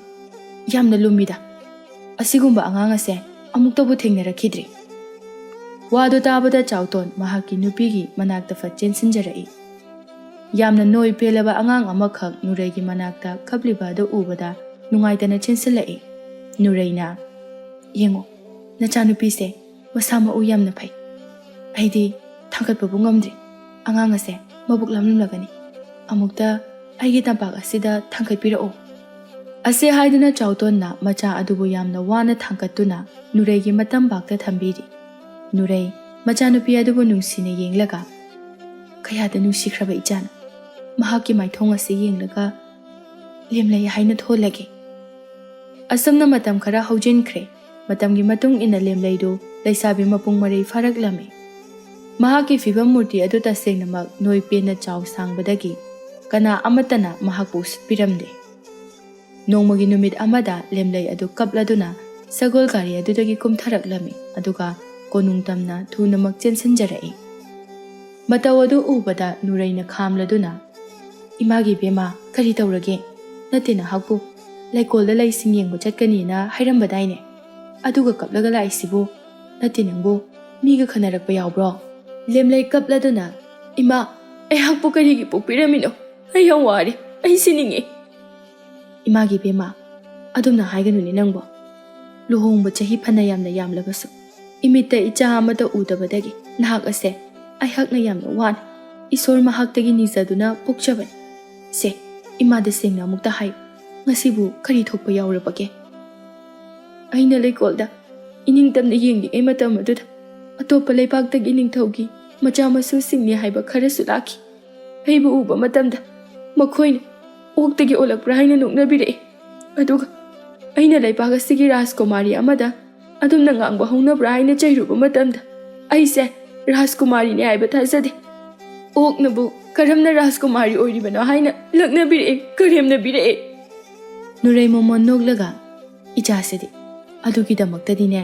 ꯌꯥꯝꯅ ꯂꯨꯝꯃꯤꯗ꯫ ꯑꯁꯤꯒꯨꯝꯕ ꯑꯉꯥꯡ ꯑꯁꯦ ꯑꯃꯨꯛꯇꯕꯨ ꯊꯦꯡꯅꯔꯛꯈꯤꯗ꯭ꯔꯤ꯫" ꯋꯥꯗꯨ ꯇꯥꯕꯗ ꯆꯥꯎꯇꯣꯟ ꯃꯍꯥꯛꯀꯤ ꯅꯨꯄꯤꯒꯤ ꯃꯅꯥꯛꯇ ꯐꯠ ꯆꯦꯟꯁꯤꯟꯖꯔꯛꯏ꯫ ꯌꯥꯝꯅ ꯅꯣꯏ ꯄꯦꯜꯂꯕ ꯑꯉꯥꯡ ꯑꯃꯈꯛ ꯅꯨꯔꯩꯒꯤ ꯃꯅꯥꯛꯇ ꯀꯞꯂꯤꯕ ꯑꯗꯨ ꯎꯕꯗ ꯅꯨꯡꯉꯥꯏꯇꯅ ꯆꯦꯟꯁꯤꯜꯂꯛꯏ꯫ ꯅꯨꯔꯩꯅ, "ꯌꯦꯡꯉꯨ, ꯅꯆꯥꯅꯨꯄꯤꯁꯦ ꯃꯁꯥ ꯃꯎ ꯌꯥꯝꯅ ꯐꯩ꯫ ꯑꯩꯗꯤ ꯊꯥꯡꯒꯠꯄꯕꯨ ꯉꯝꯗ꯭ꯔꯤ꯫ ꯑꯉꯥꯡ ꯑꯁꯦ ꯃꯕꯨꯛ ꯂꯥꯝꯂꯝꯂꯒꯅꯤ꯫ ꯑꯃꯨꯛꯇ ꯑꯩꯒꯤ ꯇꯝꯄꯥꯛ ꯑꯁꯤꯗ ꯊꯥꯡꯒꯠꯄꯤꯔꯛꯎ꯫" ꯑꯁꯤ ꯍꯥꯏꯗꯨꯅ ꯆꯥꯎꯇꯣꯟꯅ ꯃꯆꯥ ꯑꯗꯨꯕꯨ ꯌꯥꯝꯅ ꯋꯥꯅ ꯊꯥꯡꯒꯠꯇꯨꯅ ꯅꯨꯔꯩꯒꯤ ꯃꯇꯝꯄꯥꯛꯇ ꯊꯝꯕꯤꯔꯤ꯫ ꯅꯨꯔꯩ ꯃꯆꯥꯅꯨꯄꯤ ꯑꯗꯨꯕꯨ ꯅꯨꯡꯁꯤꯅ ꯌꯦꯡꯂꯒ, "ꯀꯌꯥꯗ ꯅꯨꯡꯁꯤꯈ꯭ꯔꯕ ꯏꯆꯥꯅꯣ꯫ ꯃꯍꯥꯛꯀꯤ ꯃꯥꯏꯊꯣꯡ ꯑꯁꯤ ꯌꯦꯡꯂꯒ ꯂꯦꯝꯂꯩ ꯍꯥꯏꯅ ꯊꯣꯜꯂꯒꯦ꯫ ꯑꯁꯨꯝꯅ ꯃꯇꯝ ꯈꯔ ꯍꯧꯖꯤꯟꯈ꯭ꯔꯦ꯫ ꯃꯇꯝꯒꯤ ꯃꯇꯨꯡ ꯏꯟꯅ ꯂꯦꯝꯂꯩꯗꯨ ꯂꯩꯁꯥꯕꯤ ꯃꯄꯨꯡ ꯃꯔꯩ ꯐꯥꯔꯛꯂꯝꯃꯤ꯫ ꯃꯍꯥꯛꯀꯤ ꯐꯤꯕꯝ ꯃꯨꯔꯇꯤ ꯑꯗꯨ ꯇꯁꯦꯡꯅꯃꯛ ꯅꯣꯏ ꯄꯦꯟꯅ ꯆꯥꯎ ꯁꯥꯡꯕꯗꯒꯤ ꯀꯅꯥ ꯑꯃꯠꯇꯅ ꯃꯍꯥꯛꯄꯨ ꯎꯁꯤꯠꯄꯤꯔꯝꯗꯦ꯫ ꯅꯣꯡꯃꯒꯤ ꯅꯨꯃꯤꯠ ꯑꯃꯗ ꯂꯦꯝꯂꯩ ꯑꯗꯨ ꯀꯞꯂꯗꯨꯅ ꯁꯒꯣꯜ ꯒꯥꯔꯤ ꯑꯗꯨꯗꯒꯤ ꯀꯨꯝꯊꯔꯛꯂꯝꯃꯤ, ꯑꯗꯨꯒ ꯀꯣꯅꯨꯡ ꯇꯝꯅ ꯊꯨꯅꯃꯛ ꯆꯦꯟꯁꯤꯟꯖꯔꯛꯏ꯫ ꯃꯇꯧ ꯑꯗꯨ ꯎꯕꯗ ꯅꯨꯔꯩꯅ ꯈꯥꯝꯂꯗꯨꯅ, "ꯏꯃꯥꯒꯤ ꯏꯕꯦꯝꯃ, ꯀꯔꯤ ꯇꯧꯔꯒꯦ? ꯅꯠꯇꯦ, ꯅꯍꯥꯛꯄꯨ ꯂꯩꯀꯣꯜꯗ ꯂꯩꯁꯤꯡ ꯌꯦꯡꯕ ꯆꯠꯀꯅꯤꯅ ꯍꯥꯏꯔꯝꯕꯗꯥꯏꯅꯦ? ꯑꯗꯨꯒ ꯀꯞꯂꯒ ꯂꯥꯛꯏꯁꯤꯕꯨ? ꯅꯠꯇꯦ, ꯅꯪꯕꯨ ꯃꯤꯒ ꯈꯟꯅꯔꯛꯄ ꯌꯥꯎꯕ꯭ꯔꯣ?" ꯂꯦꯝꯂꯩ ꯀꯞꯂꯗꯨꯅ, "ꯏꯃꯥ, ꯑꯩꯍꯥꯛꯄꯨ ꯀꯔꯤꯒꯤ ꯄꯣꯛꯄꯤꯔꯝꯃꯤꯅꯣ? ꯑꯩ ꯌꯥꯝ ꯋꯥꯔꯦ, ꯑꯩ ꯁꯤꯅꯤꯡꯉꯤ꯫" "ꯏꯃꯥꯒꯤ ꯏꯕꯦꯝꯃ, ꯑꯗꯨꯝꯅ ꯍꯥꯏꯒꯅꯨꯅꯦ ꯅꯪꯕꯣ꯫ ꯂꯨꯍꯣꯡꯕ ꯆꯍꯤ ꯐꯅ ꯌꯥꯝꯅ ꯌꯥꯝꯂꯕꯁꯨ, ꯏꯃꯤꯠꯇ ꯏꯆꯥ ꯑꯃꯠꯇ ꯎꯗꯕꯗꯒꯤ ꯅꯍꯥꯛ ꯑꯁꯦ ꯑꯩꯍꯥꯛꯅ ꯌꯥꯝꯅ ꯋꯥꯅ ꯏꯁꯣꯔ ꯃꯍꯥꯛꯇꯒꯤ ꯅꯤꯖꯗꯨꯅ ꯄꯣꯛꯆꯕꯅꯤ꯫ ꯁꯦ, ꯏꯃꯥꯗ ꯁꯦꯡꯅ ꯑꯃꯨꯛꯇ ꯍꯥꯏꯌꯨ, ꯉꯁꯤꯕꯨ ꯀꯔꯤ ꯊꯣꯛꯄ ꯌꯥꯎꯔꯕꯒꯦ?" "ꯑꯩꯅ ꯂꯩꯀꯣꯜꯗ ꯏꯅꯤꯡꯇꯝꯅ ꯌꯦꯡꯂꯤꯉꯩ ꯃꯇꯝ ꯑꯗꯨꯗ ꯑꯇꯣꯞꯄ ꯂꯩꯕꯥꯛꯇꯒꯤ ꯅꯤꯡꯊꯧꯒꯤ ꯃꯆꯥ ꯃꯁꯨꯁꯤꯡꯅꯤ ꯍꯥꯏꯕ ꯈꯔꯁꯨ ꯂꯥꯛꯈꯤ꯫ ꯑꯩꯕꯨ ꯎꯕ ꯃꯇꯝꯗ ꯃꯈꯣꯏꯅ ꯑꯣꯛꯇꯒꯤ ꯑꯣꯜꯂꯛꯄ꯭ꯔꯥ ꯍꯥꯏꯅ ꯅꯣꯛꯅꯕꯤꯔꯛꯏ꯫ ꯑꯗꯨꯒ ꯑꯩꯅ ꯂꯩꯕꯥꯛ ꯑꯁꯤꯒꯤ ꯔꯥꯖꯀꯨꯃꯥꯔꯤ ꯑꯃꯗ ꯑꯗꯨꯝꯅ ꯉꯥꯡꯕ ꯍꯧꯅꯕ꯭ꯔꯥ ꯍꯥꯏꯅ ꯆꯩꯔꯨꯕ ꯃꯇꯝꯗ ꯑꯩꯁꯦ ꯔꯥꯖꯀꯨꯃꯥꯔꯤꯅꯤ ꯍꯥꯏꯕ ꯊꯥꯖꯗꯦ꯫ ꯑꯣꯛꯅꯕꯨ ꯀꯔꯝꯅ ꯔꯥꯖꯀꯨꯃꯥꯔꯤ ꯑꯣꯏꯔꯤꯕꯅꯣ ꯍꯥꯏꯅ ꯂꯛꯅꯕꯤꯔꯛꯏ, ꯀꯔꯦꯝꯅꯕꯤꯔꯛꯏ꯫" ꯅꯨꯔꯩ ꯃꯣꯃꯣꯟ ꯅꯣꯛꯂꯒ, "ꯏꯆꯥꯁꯤꯗꯤ, ꯑꯗꯨꯒꯤꯗꯃꯛꯇꯗꯤꯅꯦ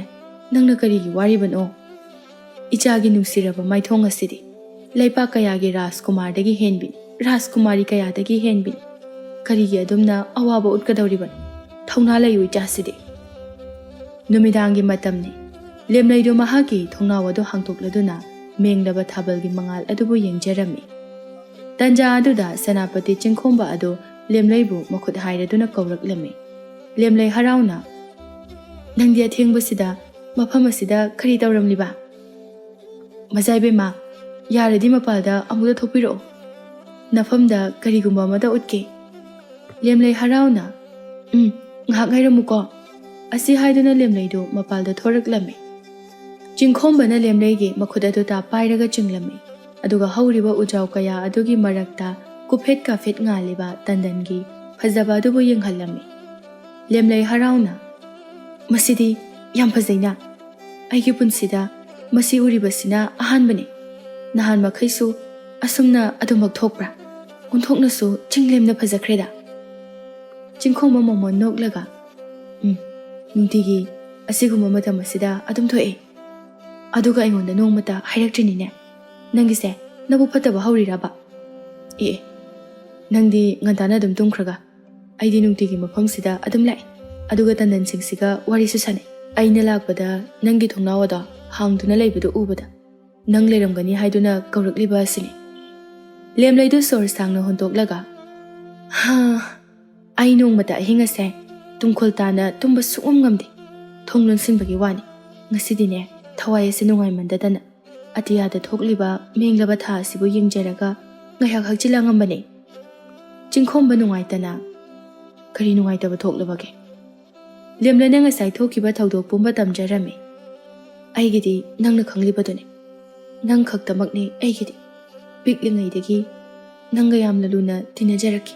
ꯅꯪꯅ ꯀꯔꯤꯒꯤ ꯋꯥꯔꯤꯕꯅꯣ? ꯏꯆꯥꯒꯤ ꯅꯨꯡꯁꯤꯔꯕ ꯃꯥꯏꯊꯣꯡ ꯑꯁꯤꯗꯤ ꯂꯩꯄꯥꯛ ꯀꯌꯥꯒꯤ ꯔꯥꯖꯀꯨꯃꯥꯔꯗꯒꯤ ꯍꯦꯟꯕꯤꯅꯤ, ꯔꯥꯖꯀꯨꯃꯥꯔꯤ ꯀꯌꯥꯗꯒꯤ ꯍꯦꯟꯕꯤꯅꯤ꯫ ꯀꯔꯤꯒꯤ ꯑꯗꯨꯝꯅ ꯑꯋꯥꯕ ꯎꯠꯀꯗꯧꯔꯤꯕꯅꯣ? ꯊꯧꯅꯥ ꯂꯩꯌꯨ, ꯏꯆꯥꯁꯤꯗꯤ꯫" ꯅꯨꯃꯤꯗꯥꯡꯒꯤ ꯃꯇꯝꯅꯤ꯫ ꯂꯦꯝꯂꯩꯗꯨ ꯃꯍꯥꯛꯀꯤ ꯊꯣꯡꯅꯥꯎ ꯑꯗꯨ ꯍꯥꯡꯗꯣꯛꯂꯗꯨꯅ ꯃꯦꯡꯂꯕ ꯊꯥꯕꯜꯒꯤ ꯃꯉꯥꯜ ꯑꯗꯨꯕꯨ ꯌꯦꯡꯖꯔꯝꯃꯤ꯫ ꯇꯟꯖꯥ ꯑꯗꯨꯗ ꯁꯦꯅꯥꯄꯇꯤ ꯆꯤꯡꯈꯣꯝꯕ ꯑꯗꯨ ꯂꯦꯝꯂꯩꯕꯨ ꯃꯈꯨꯠ ꯍꯥꯏꯔꯗꯨꯅ ꯀꯧꯔꯛꯂꯝꯃꯤ꯫ ꯂꯦꯝꯂꯩ ꯍꯔꯥꯎꯅ, "ꯅꯪꯗꯤ ꯑꯊꯦꯡꯕꯁꯤꯗ ꯃꯐꯝ ꯑꯁꯤꯗ ꯀꯔꯤ ꯇꯧꯔꯝꯂꯤꯕ? ꯃꯆꯥ ꯏꯕꯦꯝꯃ, ꯌꯥꯔꯗꯤ ꯃꯄꯥꯜꯗ ꯑꯃꯨꯛꯇ ꯊꯣꯛꯄꯤꯔꯛꯑꯣ꯫ ꯅꯐꯝꯗ ꯀꯔꯤꯒꯨꯝꯕ ꯑꯃꯇ ꯎꯠꯀꯦ꯫" ꯂꯦꯝꯂꯩ ꯍꯔꯥꯎꯅ, "ꯎꯝ, ꯉꯥꯏꯍꯥꯛ ꯉꯥꯏꯔꯝꯃꯨꯀꯣ꯫" ꯑꯁꯤ ꯍꯥꯏꯗꯨꯅ ꯂꯦꯝꯂꯩꯗꯨ ꯃꯄꯥꯜꯗ ꯊꯣꯔꯛꯂꯝꯃꯤ꯫ ꯆꯤꯡꯈꯣꯝꯕꯅ ꯂꯦꯝꯂꯩꯒꯤ ꯃꯈꯨꯠ ꯑꯗꯨ ꯇꯥ ꯄꯥꯏꯔꯒ ꯆꯤꯡꯂꯝꯃꯤ, ꯑꯗꯨꯒ ꯍꯧꯔꯤꯕ ꯎꯖꯥꯎ ꯀꯌꯥ ꯑꯗꯨꯒꯤ ꯃꯔꯛꯇ ꯀꯨꯐꯦꯠ ꯀꯥꯐꯦꯠ ꯉꯥꯜꯂꯤꯕ ꯇꯟꯗꯟꯒꯤ ꯐꯖꯕ ꯑꯗꯨꯕꯨ ꯌꯦꯡꯍꯜꯂꯝꯃꯤ꯫ ꯂꯦꯝꯂꯩ ꯍꯔꯥꯎꯅ, "ꯃꯁꯤꯗꯤ ꯌꯥꯝ ꯐꯖꯩꯅ꯫ ꯑꯩꯒꯤ ꯄꯨꯟꯁꯤꯗ ꯃꯁꯤ ꯎꯔꯤꯕꯁꯤꯅ ꯑꯍꯥꯟꯕꯅꯤ꯫ ꯅꯍꯥꯟ ꯃꯈꯩꯁꯨ ꯑꯁꯨꯝꯅ ꯑꯗꯨꯃꯛ ꯊꯣꯛꯄ꯭ꯔꯥ? ꯑꯣꯟꯊꯣꯛꯅꯁꯨ ꯆꯤꯡꯂꯦꯝꯅ ꯐꯖꯈ꯭ꯔꯦꯗ꯫" ꯆꯤꯡꯈꯣꯡꯕ ꯃꯣꯃꯣꯟ ꯅꯣꯛꯂꯒ, "ꯎꯝ, ꯅꯨꯡꯇꯤꯒꯤ ꯑꯁꯤꯒꯨꯝꯕ ꯃꯇꯝ ꯑꯁꯤꯗ ꯑꯗꯨꯝ ꯊꯣꯛꯑꯦ꯫ ꯑꯗꯨꯒ ꯑꯩꯉꯣꯟꯗ ꯅꯣꯡꯃꯇ ꯍꯥꯏꯔꯛꯇ꯭ꯔꯤꯅꯤꯅꯦ꯫ ꯅꯪꯒꯤꯁꯦ ꯅꯕꯨꯛ ꯐꯠꯇꯕ ꯍꯧꯔꯤꯔꯕ?" "ꯑꯦ, ꯅꯪꯗꯤ ꯉꯟꯇꯥꯅ ꯑꯗꯨꯝ ꯇꯨꯝꯈ꯭ꯔꯒ, ꯑꯩꯗꯤ ꯅꯨꯡꯇꯤꯒꯤ ꯃꯐꯝꯁꯤꯗ ꯑꯗꯨꯝ ꯂꯥꯛꯑꯦ꯫ ꯑꯗꯨꯒ ꯇꯟꯗꯟꯁꯤꯡꯁꯤꯒ ꯋꯥꯔꯤꯁꯨ ꯁꯥꯟꯅꯩ꯫ ꯑꯩꯅ ꯂꯥꯛꯄꯗ ꯅꯪꯒꯤ ꯊꯣꯡꯅꯥꯎ ꯑꯗꯣ ꯍꯥꯡꯗꯨꯅ ꯂꯩꯕꯗꯨ ꯎꯕꯗ ꯅꯪ ꯂꯩꯔꯝꯒꯅꯤ ꯍꯥꯏꯗꯨꯅ ꯀꯧꯔꯛꯂꯤꯕ ꯑꯁꯤꯅꯤ꯫" ꯂꯦꯝꯂꯩꯗꯨ ꯁꯣꯔ ꯁꯥꯡꯅ ꯍꯣꯟꯗꯣꯛꯂꯒ, "ꯍꯥ, ꯑꯩ ꯅꯣꯡꯃꯇ ꯑꯍꯤꯡ ꯑꯁꯦ ꯇꯨꯡꯈꯣꯜ ꯇꯥꯅ ꯇꯨꯝꯕ ꯁꯨꯡꯉꯝ ꯉꯝꯗꯦ꯫ ꯊꯣꯡ ꯂꯣꯟꯁꯤꯟꯕꯒꯤ ꯋꯥꯅꯤ꯫ ꯉꯁꯤꯗꯤꯅꯦ, ꯊꯋꯥꯏ ꯑꯁꯦ ꯅꯨꯡꯉꯥꯏꯃꯟꯗꯗꯅ ꯑꯇꯤꯌꯥꯗ ꯊꯣꯛꯂꯤꯕ ꯃꯦꯡꯂꯕ ꯊꯥ ꯑꯁꯤꯕꯨ ꯌꯦꯡꯖꯔꯒ ꯉꯥꯏꯍꯥꯛ ꯍꯛꯆꯤꯜꯂꯝꯕꯅꯦ꯫" ꯆꯤꯡꯈꯣꯝꯕ ꯅꯨꯡꯉꯥꯏꯇꯅ, "ꯀꯔꯤ ꯅꯨꯡꯉꯥꯏꯇꯕ ꯊꯣꯛꯂꯕꯒꯦ?" ꯂꯦꯝꯂꯩꯅ ꯉꯁꯥꯏ ꯊꯣꯛꯈꯤꯕ ꯊꯧꯗꯣꯛ ꯄꯨꯝꯕ ꯇꯝꯖꯔꯝꯃꯤ꯫ "ꯑꯩꯒꯤꯗꯤ ꯅꯪꯅ ꯈꯪꯂꯤꯕꯗꯨꯅꯤ꯫ ꯅꯪ ꯈꯛꯇꯃꯛꯅꯤ ꯑꯩꯒꯤꯗꯤ꯫ ꯄꯤꯛꯂꯤꯉꯩꯗꯒꯤ ꯅꯪꯒ ꯌꯥꯝꯅ ꯂꯨꯅ ꯇꯤꯟꯅꯖꯔꯛꯈꯤ꯫